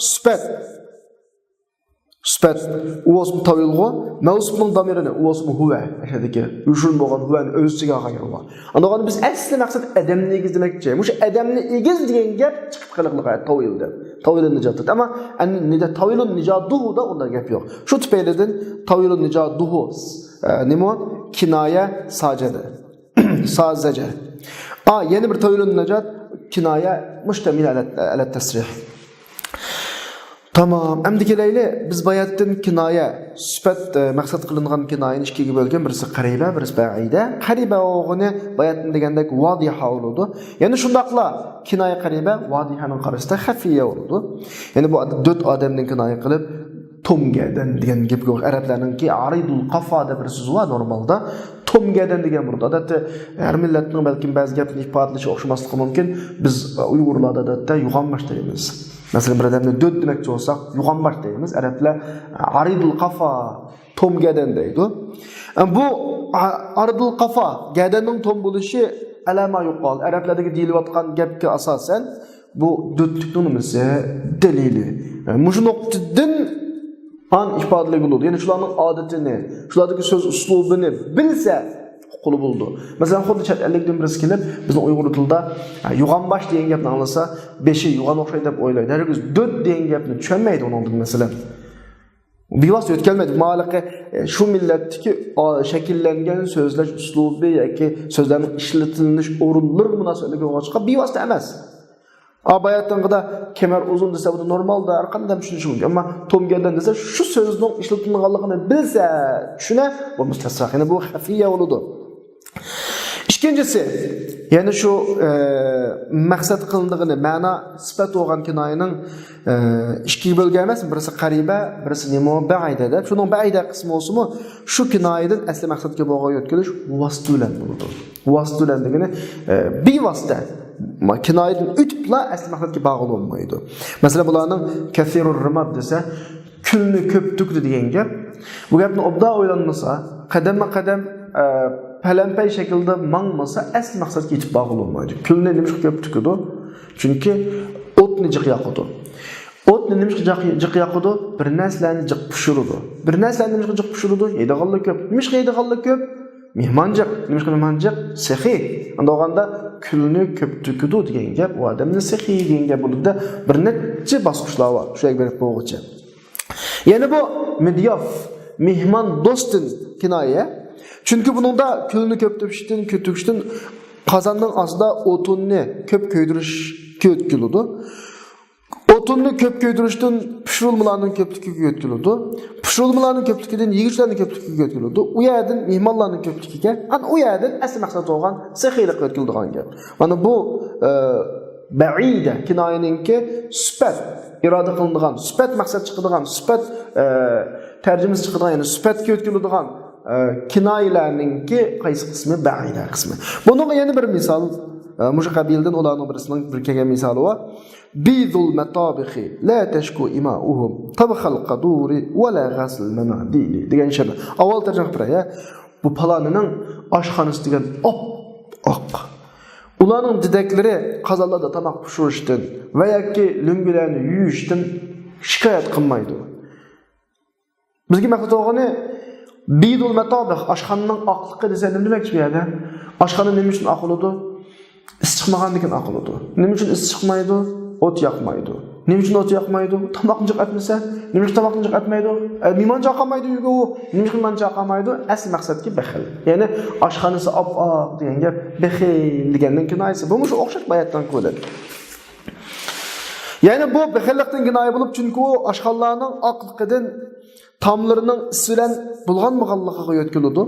سۈپەت. سۈپەت. ئۇ بولسىمۇ تەۋىلغۇ. مەۋسۇپنىڭ دامىرىنى، ئۇ بولسىمۇ ھۇۋە. ئەشەدىكى يوشۇرۇن بولغان ھۇۋەنى ئۆز ئىچىگە ئالغان يەر بار. ئاندىن بىز ئەسلى مەقسەت ئادەمنى ئېگىز دېمەكچى. مۇشۇ ئادەمنى ئېگىز دېگەن گەپ چىقىپ قېلىقلىق تەۋىل دەپ. تەۋىلۇن نىجات دەپ. ئەمما ئەن-، نىدا-، تەۋىلۇن نىجادۇھۇدا ئۇنداق گەپ يوق. شۇ تۈپەيلىدىن تەۋىلۇن نىجادۇھۇ، ئە، نېمە ئۇ؟ كىنايە ساجەدە. سازەجە. ئا، يەنە بىر تەۋىلۇن نىجات، كىنايە مۇشتەمىل ئەلە، ئەلە تەسرىھ. تامام. ئەمدى كېلەيلى، بىز باياتتىن كىنايە، سۈپەت، ئە، مەقسەت قىلىنغان كىنايىنى ئىككىگە بۆلگەن، بىرسى قەرىبە، بىرسى بەئىدە. قەرىبە بولغىنى باياتتىن دېگەندەك ۋادىھە بولىدۇ. يەنە شۇنداقلا كىنايە قەرىبە ۋادىھەنىڭ قارىسىدا خەفىيە بولىدۇ. يەنى بۇ ئادەم، دۆت ئادەمدىن كىنايە قىلىپ، توم گەدەن دېگەن گەپ يوق. ئەرەبلەرنىڭكى ئارىدۇل قافا دەپ بىر سۆزى بار نورمالدا. توم گەدەن دېگەن بولىدۇ. ئادەتتە ھەر مىللەتنىڭ بەلكىم بەزى گەپنى ئىپادىلىشى ئوخشىماسلىقى مۇمكىن. بىز ئۇيغۇرلاردا ئادەتتە يوغان باش دەيمىز. مەسىلەن، بىر ئادەمنى دۆت دېمەكچى بولساق، يوغان باش دەيمىز. ئەرەبلەر ئارىدۇل قافا، توم گەدەن دەيدۇ. بۇ ئا-، ئارىدۇل قافا، گەدەننىڭ توم بولۇشى ئەلەما يۇقال. ئەرەبلەردىكى دېيىلىۋاتقان گەپكە ئاساسەن، بۇ دۆتلۈكنىڭ نېمىسى؟ دەلىلى. مۇشۇ نۇقتىدىن ئان ئىپادىلىگىلى بولىدۇ. يەنى شۇلارنىڭ ئادىتىنى، شۇلاردىكى سۆز ئۇسلۇبىنى بىلسە ئۇققىلى بولىدۇ. مەسىلەن، خۇددى چەت ئەللىكتىن بىرسى كېلىپ، بىزنىڭ ئۇيغۇر تىلىدا، ھە، يوغان باش دېگەن گەپنى ئاڭلىسا، بېشى يوغان ئوخشايدۇ دەپ ئويلايدۇ. ھەرگىز دۆت دېگەن گەپنى چۈشەنمەيدۇ ئۇنىڭدىن، مەسىلەن. بىۋاسىتە يۆتكەلمەيدۇ. ماۋۇ ھېلىقى، ئە، شۇ مىللەتتىكى، ئا، شەكىللەنگەن سۆزلەش ئۇسلۇبى ياكى سۆزلەرنىڭ ئىشلىتىلىش ئورۇنلىرىغا مۇناسىۋەتلىك بولغاچقا، بىۋاسىتە ئەمەس. ئا، باياتىنقىدا كېمەر ئۇزۇن دېسە، بۇنى نورمال-دا، ھەر قانداق ئادەم چۈشىنىشى مۇمكىن. ئەمما توم گەردەن دېسە، شۇ سۆزنىڭ ئىشلىتىلىدىغانلىقىنى بىلسە، چۈشىنە، بۇ مۇستەسنا. يەنى بۇ خەفىيە بولىدۇ. ئىككىنچىسى، يەنە شۇ، ئە، مەقسەت قىلىنىدىغىنى، مەنا سۈپەت بولغان كىنايىنىڭ، ئە، ئىككىگە بۆلگەن ئەمەس، بىرسى قەرىبە، بىرسى نېمە، بەئىدە دەپ. شۇنىڭ بەئىدە قىسمى بولسىمۇ، شۇ كىنايىدىن ئەسلى مەقسەتكە بولغان يۆتكىلىش ۋاسىتە بىلەن بولىدۇ. ۋاسىتە بىلەن دېگىنى، ئە، بىۋاسىتە. ما-، كىنايىدىن ئۆتۈپلا ئەسلى مەقسەتكە بارغىلى بولمايدۇ. مەسىلەن، بۇلارنىڭ كەسىرۇر رىماد دېسە، كۈلنى كۆپ تۆكىدۇ دېگەن گەپ. بۇ گەپنى ئوبدان ئويلانمىسا، قەدەممۇ قەدەم، ئە، پەلەمپەي شەكلىدە ماڭمىسا، ئەسلى مەقسەتكە يېتىپ بارغىلى بولمايدۇ. كۈلنى نېمىشقا كۆپ تۆكىدۇ؟ چۈنكى ئوتنى جىق ياقىدۇ. ئوتنى نېمىشقا جىق، جىق ياقىدۇ؟ بىر نەرسىلەرنى جىق پىشۇرىدۇ. بىر نەرسىلەرنى نېمىشقا جىق پىشۇرىدۇ؟ يەيدىغانلار كۆپ. نېمىشقا يەيدىغانلار كۆپ؟ مېھمان جىق. نېمىشقا مېھمان جىق؟ سېخىي. ئانداق بولغاندا كۈلنى كۆپ تۆكىدۇ دېگەن گەپ، ئۇ ئادەمنى سېخىي دېگەن گەپ بولىدۇ-دە، بىر نەچچە باسقۇچلار بار شۇ يەرگە بېرىپ بولغۇچە. يەنە بۇ مىدياف، مېھمان دوستتىن كىنايە. چۈنكى بۇنىڭدا كۈلنى كۆپ تۆكۈشتىن، كۆپ تۆكۈشتىن قازاننىڭ ئاستىدا ئوتۇننى كۆپ كۆيدۈرۈشكە يۆتكىلىدۇ. ئوتۇننى كۆپ كۆيدۈرۈشتىن پىشۇرۇلمىلارنىڭ كۆپلۈكىگە يۆتكىلىدۇ. پىشۇرۇلمىلارنىڭ كۆپلۈكىدىن يېگۈچىلەرنىڭ كۆپلۈكىگە يۆتكىلىدۇ. ئۇ يەردىن مېھمانلارنىڭ كۆپلۈكىگە، ئەنە ئۇ يەردىن ئەسلى مەقسەت بولغان سېخىيلىققا يۆتكىلىدىغان گەپ. مانا بۇ، ئە، بەئىدە كىنايىنىڭكى سۈپەت ئىرادە قىلىنىدىغان، سۈپەت مەقسەت چىقىدىغان، سۈپەت، ئە، تەرجىمىسى چىقىدىغان، يەنى سۈپەتكە يۆتكىلىدىغان، ئە، كىنايىلەرنىڭكى قايسى قىسمى؟ بەئىدە قىسمى. بۇنىڭغا يەنە بىر مىسال، ئە، مۇشۇ قەبىلىدىن ئۇلارنىڭ بىرسىنىڭ بىر كەلگەن مىسالى بار. بيض المطابخ لا تشكو إماؤهم طبخ القدور ولا غسل المناديل دېگەن شېئىر. ئاۋۋال تەرجىمە قىلىپ بېرەي، ھە. بۇ پالانىنىڭ ئاشخانىسى دېگەن ئاپئاق. ئۇلارنىڭ دېدەكلىرى قازانلاردا تاماق پىشۇرۇشتىن ۋە ياكى لۆڭگىلەرنى يۇيۇشتىن شىكايەت قىلمايدۇ. بىزگە مەقسەت بولغىنى بيض المطابخ، ئاشخانىنىڭ ئاقلىقى دېسە نېمە دېمەكچى بۇ يەردە؟ ئاشخانا نېمە ئۈچۈن ئاق بولىدۇ؟ ئىس چىقمىغاندىكىن ئاق بولىدۇ. نېمە ئۈچۈن ئىس چىقمايدۇ؟ ئوت ياقمايدۇ. نېمە ئۈچۈن ئوت ياقمايدۇ؟ تاماقنى جىق ئەتمىسە. نېمە ئۈچۈن تاماقنى جىق ئەتمەيدۇ؟ ئە، مېھمان چاقالمايدۇ ئۆيگە ئۇ. نېمە ئۈچۈن مېھمان چاقالمايدۇ؟ ئەسلى مەقسەتكە بېخىل. يەنى ئاشخانىسى ئاپئاق دېگەن گەپ بېخىل دېگەننىڭ كىنايىسى. بۇمۇ شۇ ئوخشاش باياتتىن قىلىپ. يەنى بۇ بېخىللىقتىن كىنايە بولۇپ، چۈنكى ئۇ ئاشخانىلارنىڭ ئاقلىقىدىن تاملىرىنىڭ ئىسى بىلەن بۇلغانمىغانلىقىغا يۆتكىلىدۇ.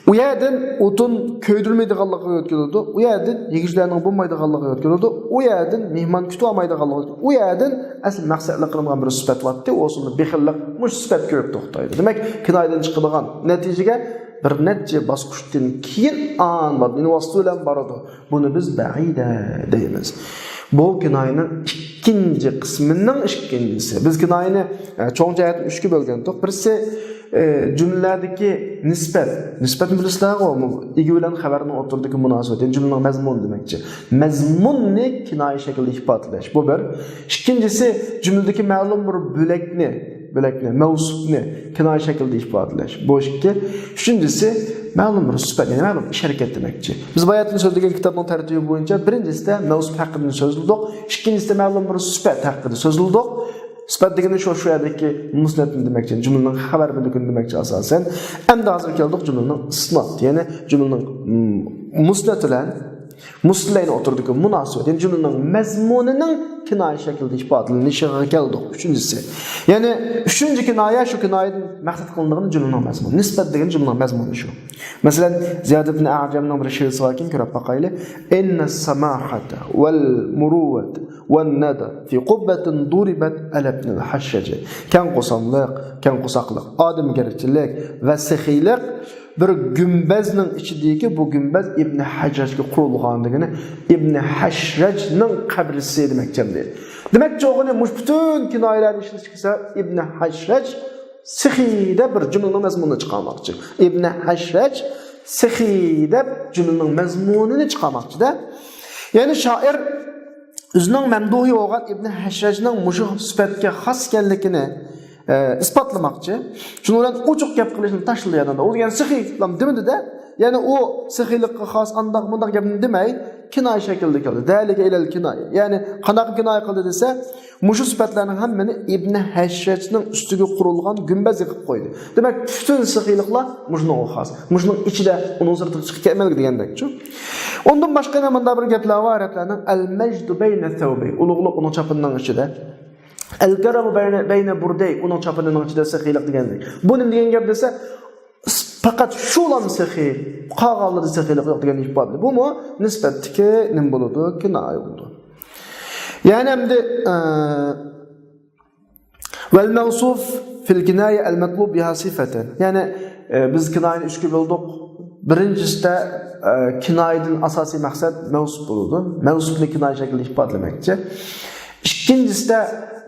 ئۇ يەردىن ئوتۇن كۆيدۈرمەيدىغانلىقىغا يۆتكىلىدۇ. ئۇ يەردىن يېگۈچىلەرنىڭ بولمايدىغانلىقىغا يۆتكىلىدۇ. ئۇ يەردىن مېھمان كۈتۈۋالمايدىغانلىقى، ئۇ يەردىن ئەسلى مەقسەتلىك قىلىنغان بىر سۈپەت بارتتى، ئۇ سۈپەت بېخىللىق، مۇشۇ سۈپەت كۆرۈپ توختايدۇ. دېمەك، كىنايىدىن چىقىدىغان نەتىجىگە بىر نەچچە باسقۇچتىن كېيىن ئان بارىدۇ، يەنى ۋاسىتە بىلەن بارىدۇ. بۇنى بىز بەئىدە دەيمىز. بۇ كىنايىنىڭ ئىككىنچى قىسمىنىڭ ئىككىنچىسى. بىز كىنايىنى، ئە، چوڭ جەھەتتىن ئۈچكە بۆلگەنتۇق. بىرسى، ئە، جۈملىلەردىكى نىسبەت. نىسبەتنى بىلىسىلەرغۇ، ئىگە بىلەن خەۋەرنىڭ ئوتتۇرىدىكى مۇناسىۋەت، يەنى جۈملىنىڭ مەزمۇنى دېمەكچى. مەزمۇننى كىنايە شەكلىدە ئىپادىلەش. بۇ بىر. ئىككىنچىسى، جۈملىدىكى مەلۇم بىر بۆلەكنى، بۆلەكنى، مەۋسۇپنى كىنايە شەكلىدە ئىپادىلەش. بۇ ئىككى. ئۈچىنچىسى، مەلۇم بىر سۈپەت، يەنى مەلۇم ئىش ھەرىكەت دېمەكچى. بىز باياتىن سۆزلىگەن كىتابنىڭ تەرتىپى بويىچە بىرىنچىسىدە مەۋسۇپ ھەققىدە سۆزلىدۇق، ئىككىنچىسىدە مەلۇم بىر سۈپەت ھەققىدە سۆزلىدۇق. سۈپەت دېگىنى شۇ، شۇ يەردىكى مۇسنەتنى دېمەكچى، جۈملىنىڭ خەۋەر بۆلىكىنى دېمەكچى ئاساسەن. ئەمدى ھازىر كەلدۇق جۈملىنىڭ ئىسناد، يەنى جۈملىنىڭ، مم، مۇسنەت بىلەن مۇسنەتلەينى ئوتتۇرىدىكى مۇناسىۋەت، يەنى جۈملىنىڭ مەزمۇنىنىڭ كىنايە شەكلىدە ئىپادىلىنىشىغا كەلدۇق. ئۈچىنچىسى. يەنى ئۈچىنچى كىنايە، شۇ كىنايىدىن مەقسەت قىلىنىدىغىنى جۈملىنىڭ مەزمۇنى. نىسبەت دېگەن جۈملىنىڭ مەزمۇنى شۇ. مەسىلەن، زىياد ئىبن ئەجەمنىڭ بىر شېئىرى باركەن، كۆرۈپ باقايلى. إن السماحة والمروة والندى في قبة ضربت على ابن الحجاج. كەڭ قورساقلىق، كەڭ قورساقلىق، ئادەمگەرچىلىك ۋە سېخىيلىق بىر گۈمبەزنىڭ ئىچىدىكى، بۇ گۈمبەز ئىبنى ھەجراجغا قۇرۇلغان دېگىنى ئىبنى ھەشرەجنىڭ قەبرىسى دېمەكچى ئەمدى. دېمەكچى بولغىنى مۇشۇ پۈتۈن كىنايىلەرنى ئىشلىتىشكە سەۋەب ئىبنى ھەشرەج سېخىي دەپ بىر جۈملىنىڭ مەزمۇنىنى چىقارماقچى. ئىبنى ھەشرەج سېخىي دەپ جۈملىنىڭ مەزمۇنىنى چىقارماقچىدە. يەنى شائىر ئۆزىنىڭ مەمدۇھى بولغان ئىبنى ھەشرەجنىڭ مۇشۇ سۈپەتكە خاس ئىكەنلىكىنى، ئە، ئىسپاتلىماقچى. شۇنىڭ بىلەن ئوچۇق گەپ قىلىشنى تاشلىدى يەنە. ئۇ دېگەن سېخىيلىقلام دېمىدى-دە. يەنى ئۇ سېخىيلىققا خاس ئانداق مۇنداق گەپنى دېمەي، كىنايە شەكلىدە كەلدى. دەلىكە ئىلەل كىنايە. يەنى قانداق كىنايە قىلدى دېسە، مۇشۇ سۈپەتلەرنىڭ ھەممىنى ئىبنى ھەششەجنىڭ ئۈستىگە قۇرۇلغان گۈمبەزگە قىلىپ قويدى. دېمەك، پۈتۈن سېخىيلىقلار مۇشۇنىڭغا خاس. مۇشۇنىڭ ئىچىدە، ئۇنىڭ سىرتىغا چىقىپ كەتمەيلىك دېگەندەكچۇ. ئۇندىن باشقا يەنە مۇنداق بىر گەپلەر بار ئەرەبلەرنىڭ، ئەل مەجدۇ بەينە سەۋبەي، ئۇلۇغلۇق ئۇنىڭ چاپىنىنىڭ ئىچىدە. ئەل كەرەمۇ بەينە، بەينە بۇردەي، ئۇنىڭ چاپىنىنىڭ ئىچىدە سېخىيلىق دېگەندەك. بۇ نېمە دېگەن گەپ دېسە، پەقەت شۇلام سېخىي، قالغانلىرىدا سېخىيلىق يوق دېگەننى ئىپادىلەيدۇ. بۇمۇ نىسبەتتىكى نېمە بولىدۇ؟ كىنايە بولىدۇ. يەنى ئەمدى، ئە، ۋەل مەۋسۇف فىل كىنايە ئەل مەتلۇب بىھا سىفەتەن. يەنى، ئە، بىز كىنايىنى ئۈچكە بۆلدۇق. بىرىنچىسىدە، ئە، كىنايىدىن ئاساسىي مەقسەت مەۋسۇپ بولىدۇ. مەۋسۇپنى كىنايە شەكلىدە ئىپادىلىمەكچى. ئىككىنچىسىدە،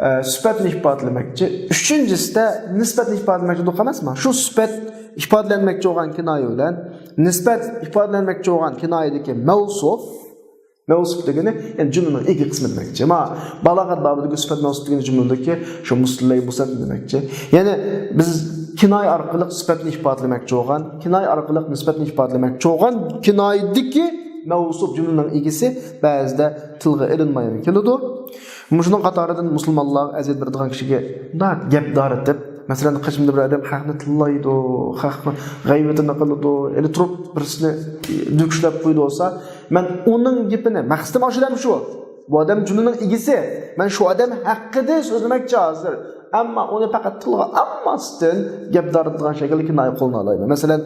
ئە، سۈپەتنى ئىپادىلىمەكچى. ئۈچىنچىسىدە نىسبەتنى ئىپادىلىمەكچى بولدۇق ئەمەسمۇ؟ شۇ سۈپەت ئىپادىلەنمەكچى بولغان كىنايە بىلەن نىسبەت ئىپادىلەنمەكچى بولغان كىنايىدىكى مەۋسۇپ، مەۋسۇپ دېگىنى، يەنى جۈملىنىڭ ئىگە قىسمى دېمەكچى. ما بالاغەت بابىدىكى سۈپەت مەۋسۇپ دېگىنى جۈملىدىكى شۇ مۇستىلەي بۇسەت دېمەكچى. يەنى بىز كىنايە ئارقىلىق سۈپەتنى ئىپادىلىمەكچى بولغان، كىنايە ئارقىلىق نىسبەتنى ئىپادىلىمەكچى بولغان كىنايىدىكى مەۋسۇپ جۈملىنىڭ ئىگىسى بەزىدە تىلغا ئېلىنمايمۇ كېلىدۇ. مۇشۇنىڭ قاتارىدىن مۇسۇلمانلارغا ئەزىيەت بېرىدىغان كىشىگە مۇنداق گەپ دارىتىپ، مەسىلەن، قېشىمدا بىر ئادەم خەقنى تىللايدۇ، خەقنى غەيۋىتىنى قىلىدۇ، ئېلى تۇرۇپ بىرسىنى دۈكۈشلەپ قويىدۇ بولسا، مەن ئۇنىڭ گېپىنى، مەقسىتىم ئاشۇ ئادەم شۇ. بۇ ئادەم جۈملىنىڭ ئىگىسى. مەن شۇ ئادەم ھەققىدە سۆزلىمەكچى ھازىر. ئەمما ئۇنى پەقەت تىلغا ئالماستىن گەپ دارىتىدىغان شەكىلدە كىنايە قوللىنالايمەن. مەسىلەن،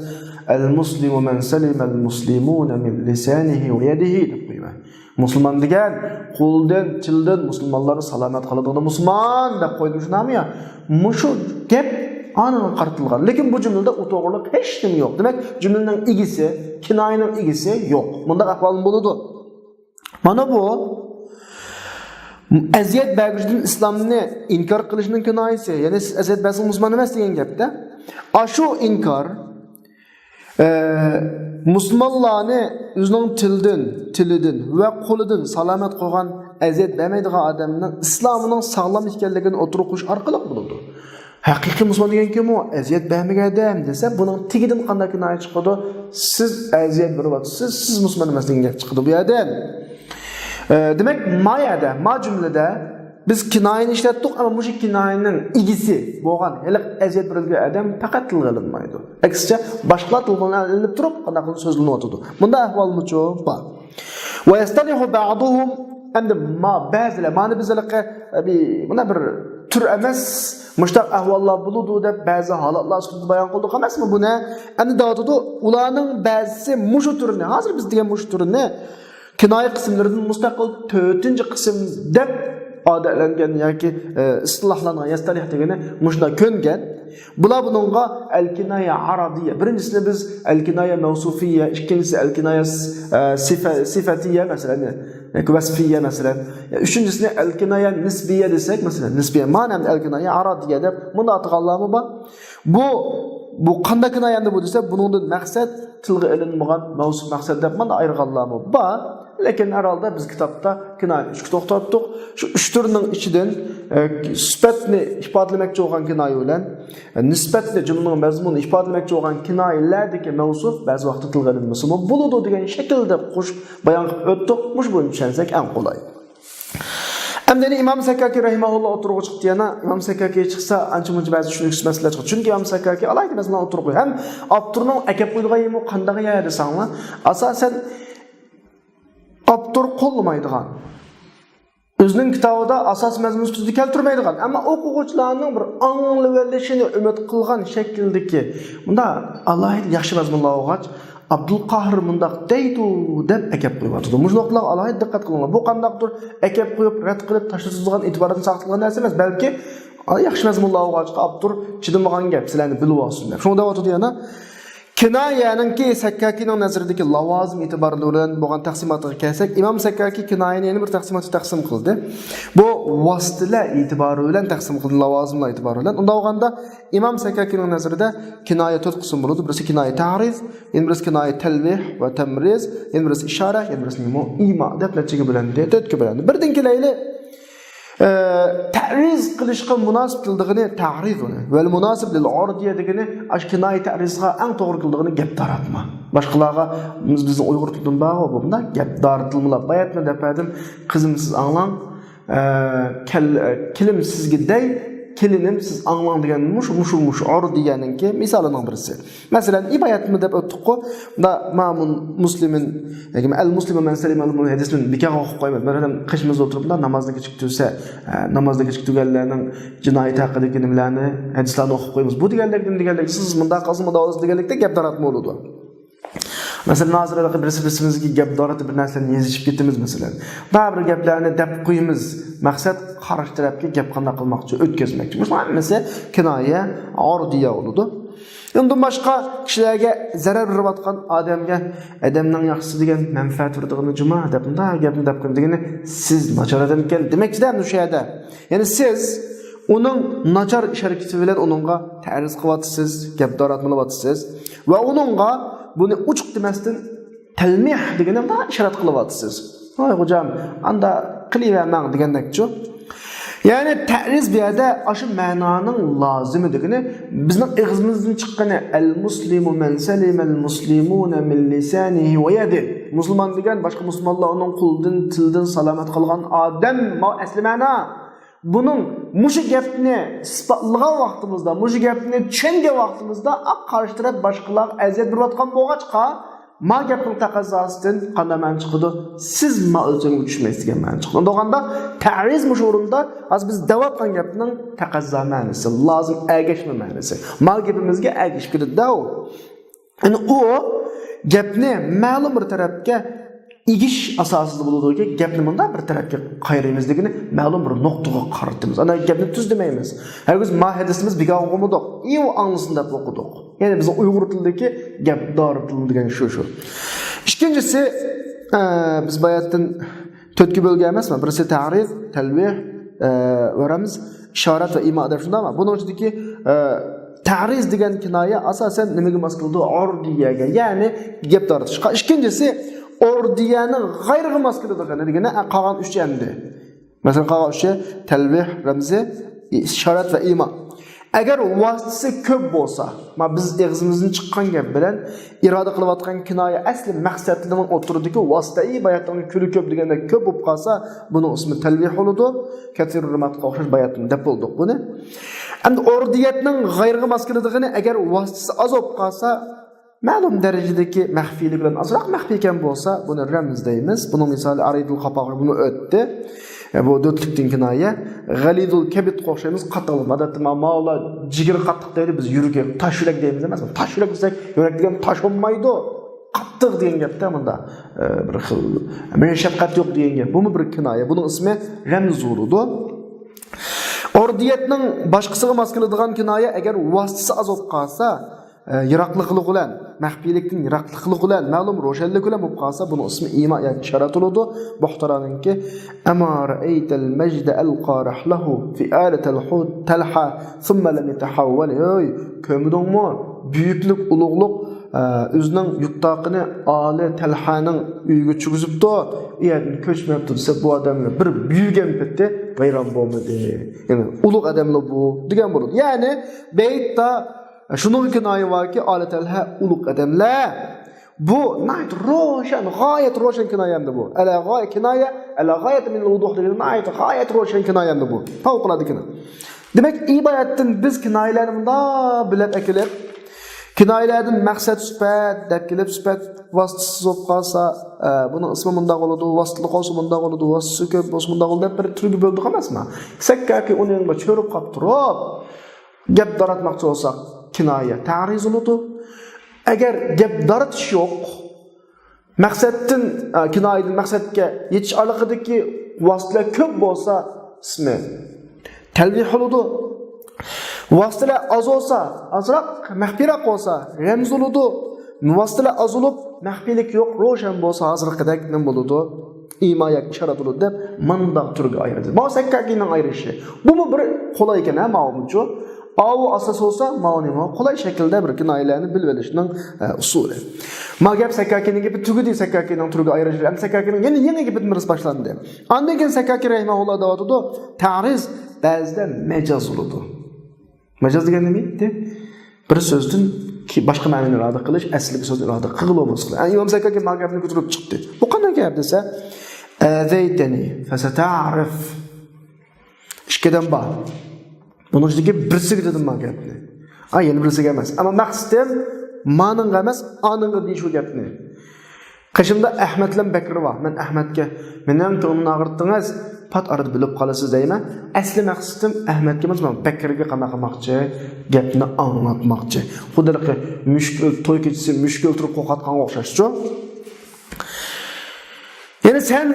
ئەل مۇسلىمۇ مەن سەلىمەل مۇسلىمۇنە مىن لىسانىھى ۋە يەدىھى دەپ قويىمەن. مۇسۇلمان دېگەن قولدىن، تىلدىن مۇسۇلمانلارنى سالامەت قىلىدىغان مۇسۇلمان دەپ قويدۇم، شۇنداقمۇ يا؟ مۇشۇ گەپ ئانىڭغا قارىتىلغان. لېكىن بۇ جۈملىدە ئۇ توغرىلىق ھېچ نېمە يوق. دېمەك، جۈملىنىڭ ئىگىسى، كىنايىنىڭ ئىگىسى يوق. مۇنداق ئەھۋالمۇ بولىدۇ. مانا بۇ ئەزىيەت بەرگۈچىدىن ئىسلامنى ئىنكار قىلىشنىڭ كىنايىسى. يەنى سىز ئەزىيەت بەرسىڭىز مۇسۇلمان ئەمەس دېگەن گەپتە. ئاشۇ ئىنكار، ئە، مۇسۇلمانلارنى ئۆزىنىڭ تىلدىن، تىلىدىن ۋە قولىدىن سالامەت قىلغان، ئەزىيەت بەرمەيدىغان ئادەمنىڭ ئىسلامىنىڭ ساغلام ئىكەنلىكىنى ئوتتۇرىغا قويۇش ئارقىلىق بولىدۇ. ھەقىقىي مۇسۇلمان دېگەن كىم ئۇ؟ ئەزىيەت بەرمىگەن ئادەم دېسە، بۇنىڭ تېگىدىن قانداق كىنايە چىقىدۇ؟ سىز ئەزىيەت بېرىۋاتىسىز، سىز مۇسۇلمان ئەمەس دېگەن گەپ چىقىدۇ بۇ يەردىن. ئە، دېمەك، ما يەردە، ما جۈملىدە بىز كىنايىنى ئىشلەتتۇق، ئەمما مۇشۇ كىنايىنىڭ ئىگىسى بولغان ھېلىقى ئەزىيەت بېرىلگەن ئادەم پەقەت تىلغا ئېلىنمايدۇ. ئەكسىچە، باشقىلار تىلغا ئېلىنىپ تۇرۇپ، قانداق قىلىپ سۆزلىنىۋاتىدۇ. بۇنداق ئەھۋالمۇچۇ بار. ۋە يەستەلىھۇ بەئزۇھۇم، ئەمدى ما، بەزىلەر، مانا بىز ھېلىقى، ئە، بىر، مانا بىر تۈر ئەمەس، مۇشۇنداق ئەھۋاللار بولىدۇ دەپ بەزى ھالەتلەر سۈپىتىدە بايان قىلدۇق ئەمەسمۇ بۇنى؟ ئەمدى دەۋاتىدۇ، ئۇلارنىڭ بەزىسى مۇشۇ تۈرنى، ھازىر بىز دېگەن مۇشۇ تۈرنى كىنايە قىسىملىرىدىن مۇستەقىل تۆتىنچى قىسىم دەپ ئادەتلەنگەن ياكى، ئە، ئىستىلاھلانغان، يەستەلىھ دېگىنى مۇشۇنداق كۆنگەن. بۇلار بۇنىڭغا ئەل-كىنايە ئارادىيە. بىرىنچىسىنى بىز ئەل-كىنايە مەۋسۇفىيە، ئىككىنچىسى ئەل-كىنايە، ئە، سىفە-، سىفەتىيە، مەسىلەن، ياكى ۋەسفىيە، مەسىلەن. ئۈچىنچىسىنى ئەل-كىنايە نىسبىيە دېسەك، مەسىلەن، نىسبىيە. مانا ئەمدى ئەل-كىنايە ئارادىيە دەپ مۇنداق ئاتىغانلارمۇ بار. بۇ، بۇ قانداق كىنايە ئەمدى بۇ دېسە، بۇنىڭدىن مەقسەت تىلغا ئېلىنمىغان مەۋسۇپ مەقسەت دەپ مانا ئايرىغانلارمۇ بار. لېكىن ھەر ھالدا بىز كىتابتا كىنايىنى ئۈچكە توختاتتۇق. شۇ ئۈچ تۈرنىڭ ئىچىدىن، ئە، سۈپەتنى ئىپادىلىمەكچى بولغان كىنايە بىلەن، ئە، نىسبەتنى، جۈملىنىڭ مەزمۇنىنى ئىپادىلىمەكچى بولغان كىنايىلەردىكى مەۋسۇپ بەزى ۋاقىتتا تىلغا ئېلىنمىسىمۇ بولىدۇ دېگەن شەكىلدە قوشۇپ بايان قىلىپ ئۆتتۇق. مۇشۇ بويىچە چۈشەنسەك ئەڭ قولاي. ئەمدى يەنە ئىمام سەككاكى رەھىمەھۇللا ئوتتۇرىغا چىقتى يەنە. ئىمام سەككاكى چىقسا ئانچە-مۇنچە بەزى چۈشىنىكسىز مەسىلىلەر چىقىدۇ. چۈنكى ئىمام سەككاكى ئالاھىدە مەسىلىلەرنى ئوتتۇرىغا قويىدۇ. ھەم ئاپتورنىڭ ئەكەپ قويىدىغان يېرى قانداق يەر دېسەڭلار، ئاساسەن ئاپتور قوللىمايدىغان، ئۆزىنىڭ كىتابىدا ئاساسىي مەزمۇن سۈپىتىدە كەلتۈرمەيدىغان، ئەمما ئوقۇغۇچىلارنىڭ بىر ئاڭلىۋېلىشىنى ئۈمىد قىلغان شەكىلدىكى مۇنداق ئالاھىدە ياخشى مەزمۇنلار بولغاچ، ئابدۇلقاھىر مۇنداق دەيدۇ دەپ ئەكەپ قويۇۋاتىدۇ. مۇشۇنداقلارغا ئالاھىدە دىققەت قىلىڭلار. بۇ قانداقتۇر ئەكەپ قويۇپ، رەت قىلىپ تاشلىتىدىغان، ئېتىباردىن ساقىت قىلغان نەرسە ئەمەس، بەلكى ياخشى مەزمۇن بولغاچقا ئاپتور چىدىمىغان گەپ، سىلەرنى بىلىۋالسۇن دەپ. شۇڭا دەۋاتىدۇ يەنە. كىنايەنىڭكى سەككاكىنىڭ نەزىرىدىكى لاۋازىم ئېتىبارى بىلەن بولغان تەقسىماتىغا كەلسەك، ئىمام سەككاكى كىنايەنى يەنە بىر تەقسىماتقا تەقسىم قىلدى. بۇ ۋاسىتىلەر ئېتىبارى بىلەن تەقسىم قىلدى، لاۋازىملار ئېتىبارى بىلەن. ئۇنداق بولغاندا، ئىمام سەككاكىنىڭ نەزىرىدە كىنايە تۆت قىسىم بولىدۇ. بىرسى كىنايە تەرىز، يەنە بىرسى كىنايە تەلۋىھ ۋە تەمرىز، يەنە بىرسى ئىشارە، يەنە بىرسى نېمە؟ ئىما دەپ نەچچىگە بۆلۈندى؟ تۆتكە بۆلۈندى. بىردىن كېلەيلى. ئە، تەرىز قىلىشقا مۇناسىپ كېلىدىغىنى تەرىز ئۇنى. ۋەل مۇناسىپ لىل ئۇردىيە دېگىنى ئاشۇ كىنايە تەرىزغا ئەڭ توغرا كېلىدىغىنى گەپ داراتما. باشقىلارغا بىز، بىزنىڭ ئۇيغۇر تىلىدىن بارغۇ، بۇنداق گەپ دارىتىلمىلا. باياتمۇ دەپ بەردىم، قىزىم سىز ئاڭلاڭ، ئە، كەل-، ئە، كېلىم سىزگە دەي، كېلىنىم سىز ئاڭلاڭ دېگەن مۇشۇ، مۇشۇ، مۇشۇ ئۇردىيەنىڭكى مىسالىنىڭ بىرسى. مەسىلەن، ئىبايەتمۇ دەپ ئۆتتۇققۇ، دا مامۇن مۇسلىمىن، ياكى ئەل مۇسلىمۇ مەن سەلىمە ئەل مۇسلىمۇن ھەدىسىنى نىكاھقا ئوقۇپ قويىمىز. مەسىلەن، قېشىمىزدا ئولتۇرۇپ، مۇنداق نامازنى كېچىكتۈرسە، ئە، نامازنى كېچىكتۈرگەنلەرنىڭ جىنايىتى ھەققىدىكى نېمىلەرنى، ھەدىسلەرنى ئوقۇپ قويىمىز. بۇ دېگەنلىك، نېمە دېگەنلىك، سىز مۇنداق قىلسىڭىز، مۇنداق بولىسىز دېگەنلىكتە گەپ داراتما بولىدۇ. مەسىلەن، ھازىر ھېلىقى بىرسى بىرسىمىزگە گەپ دارىتىپ بىر نەرسىلەرنى يېزىشىپ كېتىمىز، مەسىلەن. بەزى بىر گەپلەرنى دەپ قويىمىز. مەقسەت قارشى تەرەپكە گەپ قانداق قىلماقچى، ئۆتكۈزمەكچى. مۇشۇ ھەممىسى كىنايە، ئۇردىيە بولىدۇ. ئۇندىن باشقا كىشىلەرگە زەرەر بېرىۋاتقان ئادەمگە، ئادەمنىڭ ياخشىسى دېگەن مەنپەئەت بېرىدىغىنى جۇما دەپ، مۇنداق گەپنى دەپ قويۇپ دېگىنى، سىز ناچار ئادەمكەن دېمەكچىدە ئەمدى شۇ يەردە. يەنى سىز ئۇنىڭ ناچار ئىش ھەرىكىتى بىلەن ئۇنىڭغا تەرىز قىلىۋاتىسىز، گەپ داراتمىلىۋاتىسىز ۋە ئۇنىڭغا بۇنى ئوچۇق دېمەستىن تەلمىھ دېگىنى مۇنداق ئىشارەت قىلىۋاتىسىز. ۋاي خوجام، ئاندا قىلىۋەرمەڭ دېگەندەكچۇ. يەنى تەرىز بۇ يەردە ئاشۇ مەنانىڭ لازىمى دېگىنى بىزنىڭ ئېغىزىمىزدىن چىققىنى، ئەل مۇسلىمۇ مەن سەلىمەل مۇسلىمۇنە مىن لىسانىھى ۋە يەدىھ. مۇسۇلمان دېگەن باشقا مۇسۇلمانلار ئۇنىڭ قولىدىن، تىلىدىن سالامەت قالغان ئادەم. ماۋۇ ئەسلى مەنا. بۇنىڭ مۇشۇ گەپنى ئىسپاتلىغان ۋاقتىمىزدا، مۇشۇ گەپنى چۈشەنگەن ۋاقتىمىزدا، ئا، قارشى تەرەپ باشقىلارغا ئەزىيەت بېرىۋاتقان بولغاچقا، ما گەپنىڭ تەقەززاسىدىن قانداق مەنە چىقىدۇ؟ سىز ما ئۆلچەمگە چۈشمەيسىز دېگەن مەنە چىقىدۇ. ئۇنداق بولغاندا تەرىز مۇشۇ ئورۇندا ھازىر بىز دەۋاتقان گەپنىڭ تەقەززا مەنىسى، لازىم ئەگەشمە مەنىسى. ما گېپىمىزگە ئەگىشىپ كېتىدۇ-دە ئۇ. يەنى ئۇ گەپنى مەلۇم بىر تەرەپكە ئېگىش ئاساسىدا بولىدۇكى، گەپنى مۇنداق بىر تەرەپكە قايرىمىز دېگىنى مەلۇم بىر نۇقتىغا قارىتىمىز. ئانا گەپنى تۈز دېمەيمىز. ھەرگىز ما ھەدىسىمىز بىكار ئوقۇمىدۇق. ئى ئۇ ئاڭلىسۇن دەپ ئوقۇدۇق. يەنى بىزنىڭ ئۇيغۇر تىلىدىكى گەپ دارىتىلدى دېگەن شۇ، شۇ. ئىككىنچىسى، ئە، بىز باياتتىن تۆتكە بۆلگەن ئەمەسمۇ؟ بىرسى تەرىز، تەلۋىھ، ئە، ۋە رەمز، ئىشارەت ۋە ئىما دەپ شۇنداقمۇ؟ بۇنىڭ ئىچىدىكى، ئە، تەرىز دېگەن كىنايە ئاساسەن نېمىگە ماس كېلىدۇ؟ ئۇردىيەگە، يەنى گەپ دارتىشقا. ئىككىنچىسى، ئۇردىيەنىڭ غەيرىگە ماس كېلىدىغىنى دېگىنى، ئە، قالغان ئۈچ ئەمدى. مەسىلەن، قالغان ئۈچى تەلۋىھ، رەمزى، ئىشارەت ۋە ئىما. ئەگەر ۋاسىتىسى كۆپ بولسا، ما بىز ئېغىزىمىزدىن چىققان گەپ بىلەن ئىرادە قىلىۋاتقان كىنايە ئەسلى مەقسەتلىرىنىڭ ئوتتۇرىدىكى ۋاسىتەئى باياتنىڭ كۈلى كۆپ دېگەندەك كۆپ بولۇپ قالسا، بۇنىڭ ئىسمى تەلۋىھ بولىدۇ. كەسىر رىماتقا ئوخشاش باياتتىن دەپ بولدۇق بۇنى. ئەمدى ئۇردىيەتنىڭ غەيرىگە ماس كېلىدىغىنى، ئەگەر ۋاسىتىسى ئاز بولۇپ قالسا، مەلۇم دەرىجىدىكى مەخپىيلىك بىلەن ئازراق مەخپىيكەن بولسا، بۇنى رەمز دەيمىز. بۇنىڭ مىسالى ئارىدىل قاپاق بۇنى ئۆتتى. ئە، بۇ دۆتلۈكتىن كىنايە. غەلىزۇل كەبىدقا ئوخشايمىز، قاتتىق. ئادەتتە ما-، ماۋۇلار جىگىرى قاتتىق دەيدۇ، بىز يۈرىكى تاش يۈرەك دەيمىز ئەمەسمۇ؟ تاش يۈرەك دېسەك، يۈرەك دېگەن تاش بولمايدۇ. قاتتىق دېگەن گەپتە مۇندا، ئە، بىر خىل مېھىر شەپقەت يوق دېگەن گەپ. بۇمۇ بىر كىنايە. بۇنىڭ ئىسمى رەمز بولىدۇ. ئۇردىيەتنىڭ باشقىسىغا ماس كېلىدىغان كىنايە، ئەگەر ۋاسىتىسى ئاز بولۇپ قالسا، ئە، يىراقلىقلىق بىلەن، مەخپىيلىكتىن يىراقلىقلىق بىلەن، مەلۇم روشەنلىك بىلەن بولۇپ قالسا، بۇنىڭ ئىسمى ئىما ياكى ئىشارەت بولىدۇ. بۇختارانىڭكى، «ئەما رەئەيتەل مەجدە ئەلقا رەھلەھۇ فى ئالى تەلھۇ-، تەلھە ثۇممە لەم يەتەھەۋۋەل.» ھەي، كۆرمىدىڭمۇ؟ بۈيۈكلۈك، ئۇلۇغلۇق، ئە، ئۆزىنىڭ يۈك تاقىنى ئالى تەلھەنىڭ ئۆيىگە چۈگۈزۈپتۇ، ئۇ يەردىن كۆچمەپتۇ دېسە، بۇ ئادەملەر بىر بۈيۈگەن پېتى ۋەيران بولمىدى. يەنى ئۇلۇغ ئادەملا بۇ دېگەن بولىدۇ. يەنى بەيتتا شۇنىڭ كىنايە باركى، ئالى تەلھە ئۇلۇغ ئادەملەر. بۇ ناھايىتى روشەن، غايەت روشەن كىنايە ئەمدى بۇ. ئەلا غايە كىنايە، ئەلا غايەت مىنەل ۋۇزۇھ دېگىنى ناھايىتى، غايەت روشەن كىنايە ئەمدى بۇ. پەۋقۇلئاددە كىنايە. دېمەك، ئىبارەتتىن بىز كىنايىلەرنى مۇنداق بىلەپ ئەكېلىپ، كىنايىلەردىن مەقسەت سۈپەت دەپ كېلىپ، سۈپەت ۋاسىتىسىز بولۇپ قالسا، ئە، بۇنىڭ ئىسمى مۇنداق بولىدۇ، ۋاسىتىلىق بولسا مۇنداق بولىدۇ، ۋاسىتىسى كۆپ بولسا مۇنداق بولىدۇ دەپ بىر تۈرگە بۆلدۇق ئەمەسمۇ؟ سەككاكى ئۇنىڭغا چۆرۈپ قاپ تۇرۇپ، گەپ داراتماقچى بولساق، كىنايە تەرىز بولىدۇ. ئەگەر گەپ دارىتىش يوق، مەقسەتتىن، ئە، كىنايىدىن مەقسەتكە يېتىش ئارىلىقىدىكى ۋاسىتىلەر كۆپ بولسا، ئىسمى تەلۋىھ بولىدۇ. ۋاسىتىلەر ئاز بولسا، ئازراق، مەخپىيراق بولسا، رەمز بولىدۇ. ۋاسىتىلەر ئاز بولۇپ، مەخپىيلىك يوق، روشەن بولسا، ھازىرقىدەك نېمە بولىدۇ؟ ئىما ياكى ئىشارەت بولىدۇ دەپ، مۇنداق تۈرگە ئايرىدى. ماۋۇ سەككاكىنىڭ ئايرىشى. بۇمۇ بىر قولاي ئىكەن، ھە، ماۋۇمۇچۇ. ئاۋۇ ئاساس بولسا، ماۋۇ نېمە؟ قولاي شەكىلدە بىر كىنايىلەرنى بىلىۋېلىشنىڭ، ئە، ئۇسۇلى. ما گەپ سەككاكىنىڭ گېپى تۈگىدى، سەككاكىنىڭ تۈرىگە ئايرىلىش. ئەمدى سەككاكىنىڭ يەنە يېڭى گېپىدىن بىرسى باشلاندى. ئاندىن كېيىن سەككاكى رەھىمەھۇللا دەۋاتىدۇ، تەرىز بەزىدە مەجاز بولىدۇ. مەجاز دېگەن نېمە ئىدى؟ بىر سۆزدىن كى-، باشقا مەنىنى ئىرادە قىلىش، ئەسلىدىكى سۆزنى ئىرادە قىلغىلى بولماسلىق. ئەنە ئىمام سەككاكى ما گەپنى كۆتۈرۈپ چىقتى. بۇ قانداق گەپ دېسە، ئەزەيتەنى فەسەتەرىف. ئىككى ئادەم بار. بۇنىڭ ئىچىدىكى بىرسىگە دېدىم ما گەپنى. ئا، يەنە بىرسىگە ئەمەس. ئەمما مەقسىتىم مانىڭغا ئەمەس، ئانىڭغا دېيىش بۇ گەپنى. قېشىمدا ئەھمەد بىلەن بەكرى بار. مەن ئەھمەدكە، مېنىڭ كۆڭلۈمنى ئاغرىتتىڭىز، پات ئارىدا بىلىپ قالىسىز دەيمەن. ئەسلى مەقسىتىم ئەھمەدكە ئەمەس، مانا بەكرىگە قانداق قىلماقچى، گەپنى ئاڭلاتماقچى. خۇددى ھېلىقى مۈشۈك ئۆل-، توي كېچىسى مۈشۈك ئۆلتۈرۈپ قورقۇۋاتقانغا ئوخشاشچۇ. يەنى سەن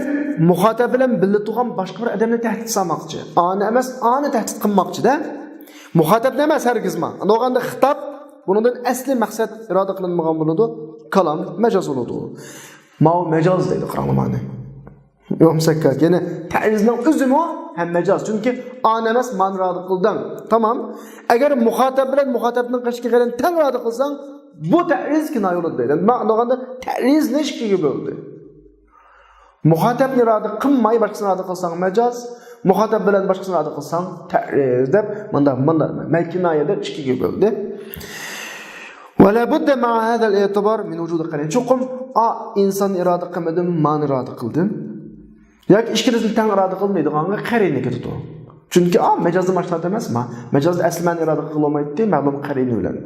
مۇخاتەب بىلەن بىللە تۇرغان باشقا بىر ئادەمنى تەھدىت سالماقچى. ئانى ئەمەس، ئانى تەھدىت قىلماقچىدە. مۇخاتەبنى ئەمەس ھەرگىزمۇ. ئاندىغاندا خىتاب، بۇنىڭدىن ئەسلى مەقسەت ئىرادە قىلىنمىغان بولىدۇ. كالام مەجاز بولىدۇ. ماۋۇ مەجاز دەيدۇ، قاراڭلار مانا. يوم سەككاك. يەنى تەرىزنىڭ ئۆزىمۇ ھەم مەجاز. چۈنكى ئانى ئەمەس، مانى ئىرادە قىلدىڭ. تامام. ئەگەر مۇخاتەب بىلەن مۇخاتەبنىڭ قېشىدىكى غەيرىنى تەڭ ئىرادە قىلساڭ، بۇ تەرىز كىنايە بولىدۇ دەيدۇ. مانا ئاندىغاندا تەرىزنى ئىككىگە بۆلدى. مۇخاتەبنى ئىرادە قىلماي باشقىسىنى ئىرادە قىلساڭ مەجاز، مۇخاتەب بىلەن باشقىسىنى ئىرادە قىلساڭ تەرىز دەپ مۇنداق، مۇنداق مەن كىنايە دەپ ئىككىگە بۆلدى. ۋە لابۇددە مەئە ھازەل ئېتىبار مىن ۋۇجۇدى قەرىن. چوقۇم، ئا، ئىنساننى ئىرادە قىلمىدىم، مانى ئىرادە قىلدىم. ياكى ئىككىلىسىنى تەڭ ئىرادە قىلمايدىغانغا قەرىنە كېتىدۇ. چۈنكى، ئا، مەجازدا ماشۇنداق ئەمەسما. مەجازدا ئەسلى مەنىنى ئىرادە قىلغىلى بولمايتتى، مەلۇم قەرىنە بىلەن.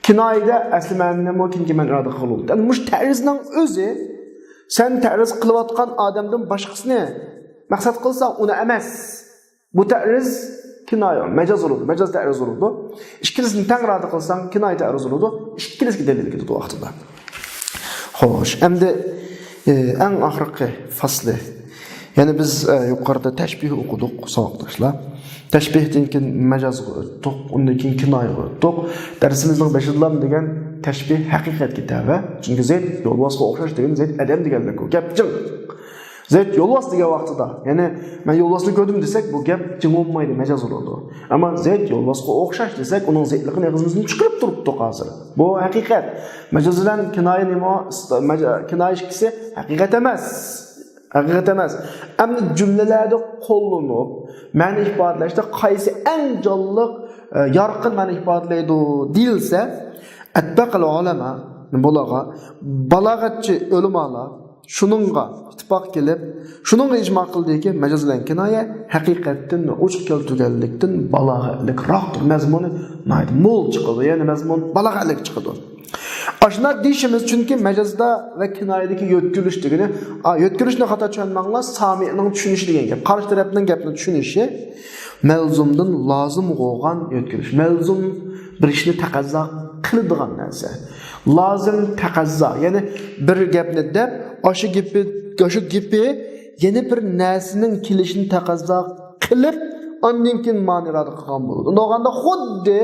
كىنايىدە ئەسلى مەنىنىمۇ كېيىنكى مەنىنى ئىرادە قىلغىلى بولىدۇ. يەنى مۇشۇ تەرىزنىڭ ئۆزى، سەن تەرىز قىلىۋاتقان ئادەمدىن باشقىسىنى مەقسەت قىلساڭ، ئۇنى ئەمەس. بۇ تەرىز كىنايە، مەجاز بولىدۇ، مەجاز تەرىز بولىدۇ. ئىككىلىسىنى تەڭ ئىرادە قىلساڭ، كىنايە تەرىز بولىدۇ. ئىككىلىسىگە دەلىل كېتىدۇ ۋاقتىدا. خوش، ئەمدى، ئە، ئەڭ ئاخىرقى فەسلى. يەنى بىز، ئە، يۇقىرىدا تەشبىھ ئوقۇدۇق، ساۋاقداشلار. تەشبىھتىن كېيىن مەجازغا ئۆتتۇق، ئۇندىن كېيىن كىنايىغا ئۆتتۇق. دەرسىمىزنىڭ بېشىدىلا دېگەن تەشبىھ ھەقىقەتكە تەۋە. چۈنكى زەيد يولۋاسقا ئوخشاش دېگەن زەيد ئادەم دېگەنلىك ئۇ. گەپ جىڭ. زەيد يولۋاس دېگەن ۋاقتىدا، يەنى مەن يولۋاسنى كۆردۈم دېسەك، بۇ گەپ جىڭ بولمايدۇ، مەجاز بولىدۇ. ئەمما زەيد يولۋاسقا ئوخشاش دېسەك، ئۇنىڭ زەيدلىقىنى ئېغىزىمىزدىن چىقىرىپ تۇرۇپتۇق ھازىر. بۇ ھەقىقەت. مەجاز بىلەن كىنايە نېمە؟ مەج-، كىنايە ئىككىسى ھەقىقەت ئەمەس. ھەقىقەت ئەمەس. ئەمدى جۈملىلەردە قوللىنىپ، مەنە ئىپادىلەشتە قايسى ئەڭ جانلىق، ئە، يارقىن مەنە ئىپادىلەيدۇ دېيىلسە، ئەتبەقىل ئۇلەما، بۇلارغا بالاغەتچى ئۆلىمالار شۇنىڭغا ئىتتىپاق كېلىپ، شۇنىڭغا ئىجما قىلدىكى، مەجاز بىلەن كىنايە ھەقىقەتتىن ۋە ئوچۇق كەلتۈرگەنلىكتىن بالاغەتلىكراقتۇر، مەزمۇنى ناھايىتى مول چىقىدۇ، يەنى مەزمۇن بالاغەتلىك چىقىدۇ. ئاشۇنداق دېيىشىمىز، چۈنكى مەجازدا ۋە كىنايىدىكى يۆتكىلىش دېگىنى، ئا، يۆتكىلىشنى خاتا چۈشەنمەڭلار، سامىئنىڭ چۈشىنىشى دېگەن گەپ، قارشى تەرەپنىڭ گەپنى چۈشىنىشى، مەلزۇمدىن لازىم بولغان يۆتكىلىش. مەلزۇم بىر ئىشنى تەقەززا قىلىدىغان نەرسە. لازىم تەقەززا، يەنى بىر گەپنى دەپ، ئاشۇ گېپى، ئاشۇ گېپى يەنە بىر نەرسىنىڭ كېلىشىنى تەقەززا قىلىپ، ئاندىن كېيىن مانى ئىرادە قىلغان بولىدۇ. ئۇنداق بولغاندا خۇددى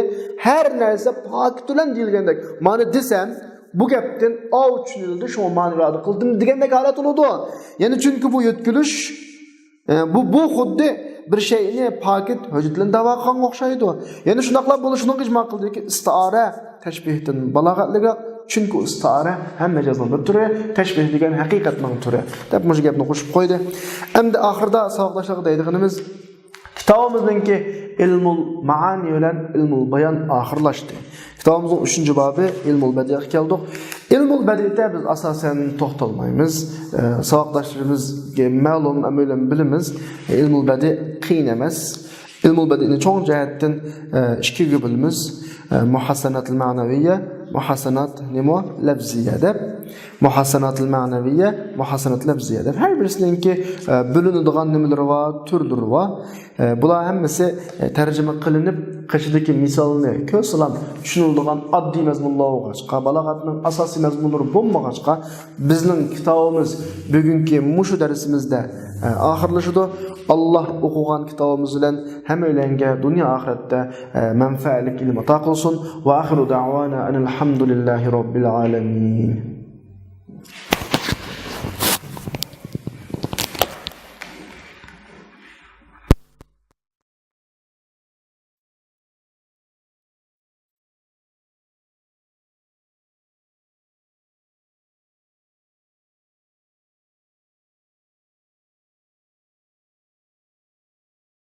ھەر نەرسە پاكىت بىلەن دېيىلگەندەك، مانا دېسەم، بۇ گەپتىن ئاۋۇ چۈشىنىلىدۇ، شۇڭا مانى ئىرادە قىلدىم دېگەندەك ھالەت بولىدۇ. يەنى چۈنكى بۇ يۆتكىلىش، ئە، بۇ، بۇ خۇددى بىر شەيئىنى پاكىت ھۆججەت بىلەن دەۋا قىلغانغا ئوخشايدۇ. يەنە شۇنداقلا بۇلار شۇنىڭغا ئىجما قىلدىكى، ئىستىئارە تەشبىھتىن بالاغەتلىكراق، چۈنكى ئۇ ئىستىئارە ھەم مەجازنىڭ بىر تۈرى، تەشبىھ دېگەن ھەقىقەتنىڭ تۈرى، دەپ مۇشۇ گەپنى قوشۇپ قويدى. ئەمدى ئاخىرىدا ساۋاقداشلارغا دەيدىغىنىمىز، كىتابىمىزنىڭكى ئىلمۇل مائانى بىلەن ئىلمۇل بايان ئاخىرلاشتى. كىتابىمىزنىڭ ئۈچىنچى بابى ئىلمۇل بەدىئەگە كەلدۇق. ئىلمۇل بەدىئەدە بىز ئاساسەن توختالمايمىز. ئە، ساۋاقداشلىرىمىزگە مەلۇم، ھەممەيلەن بىلىمىز. ئىلمۇل بەدىئە قىيىن ئەمەس. ئىلمۇل بەدىئەنى چوڭ جەھەتتىن، ئە، ئىككىگە بۆلىمىز. ئە، مۇھەسسەناتىل مەنەۋىيە، مۇھەسسەنات نېمە؟ لەفزىيە دەپ. مۇھەسسەناتىل مەنەۋىيە، مۇھەسسەنات لەفزىيە دەپ. ھەر بىرسىنىڭكى، ئە، بۆلۈنىدىغان نېمىلىرى بار، تۈرلىرى بار. ئە، بۇلار ھەممىسى، ئە، تەرجىمە قىلىنىپ، قېشىدىكى مىسالنى كۆرسىلام چۈشىنىلىدىغان ئاددىي مەزمۇنلار بولغاچقا، بالاغەتنىڭ ئاساسىي مەزمۇنلىرى بولمىغاچقا، بىزنىڭ كىتابىمىز بۈگۈنكى مۇشۇ دەرسىمىزدە، ئە، ئاخىرلىشىدۇ. ئاللاھ ئوقۇغان كىتابىمىز بىلەن ھەممەيلەنگە دۇنيا ئاخىرەتتە، ئە، مەنپەئەتلىك ئىلىم ئاتا قىلسۇن. ۋە ئاخىرۇ دەئۋانا ئەنىل ھەمدۇلىللاھى رەببىل ئالەمىن.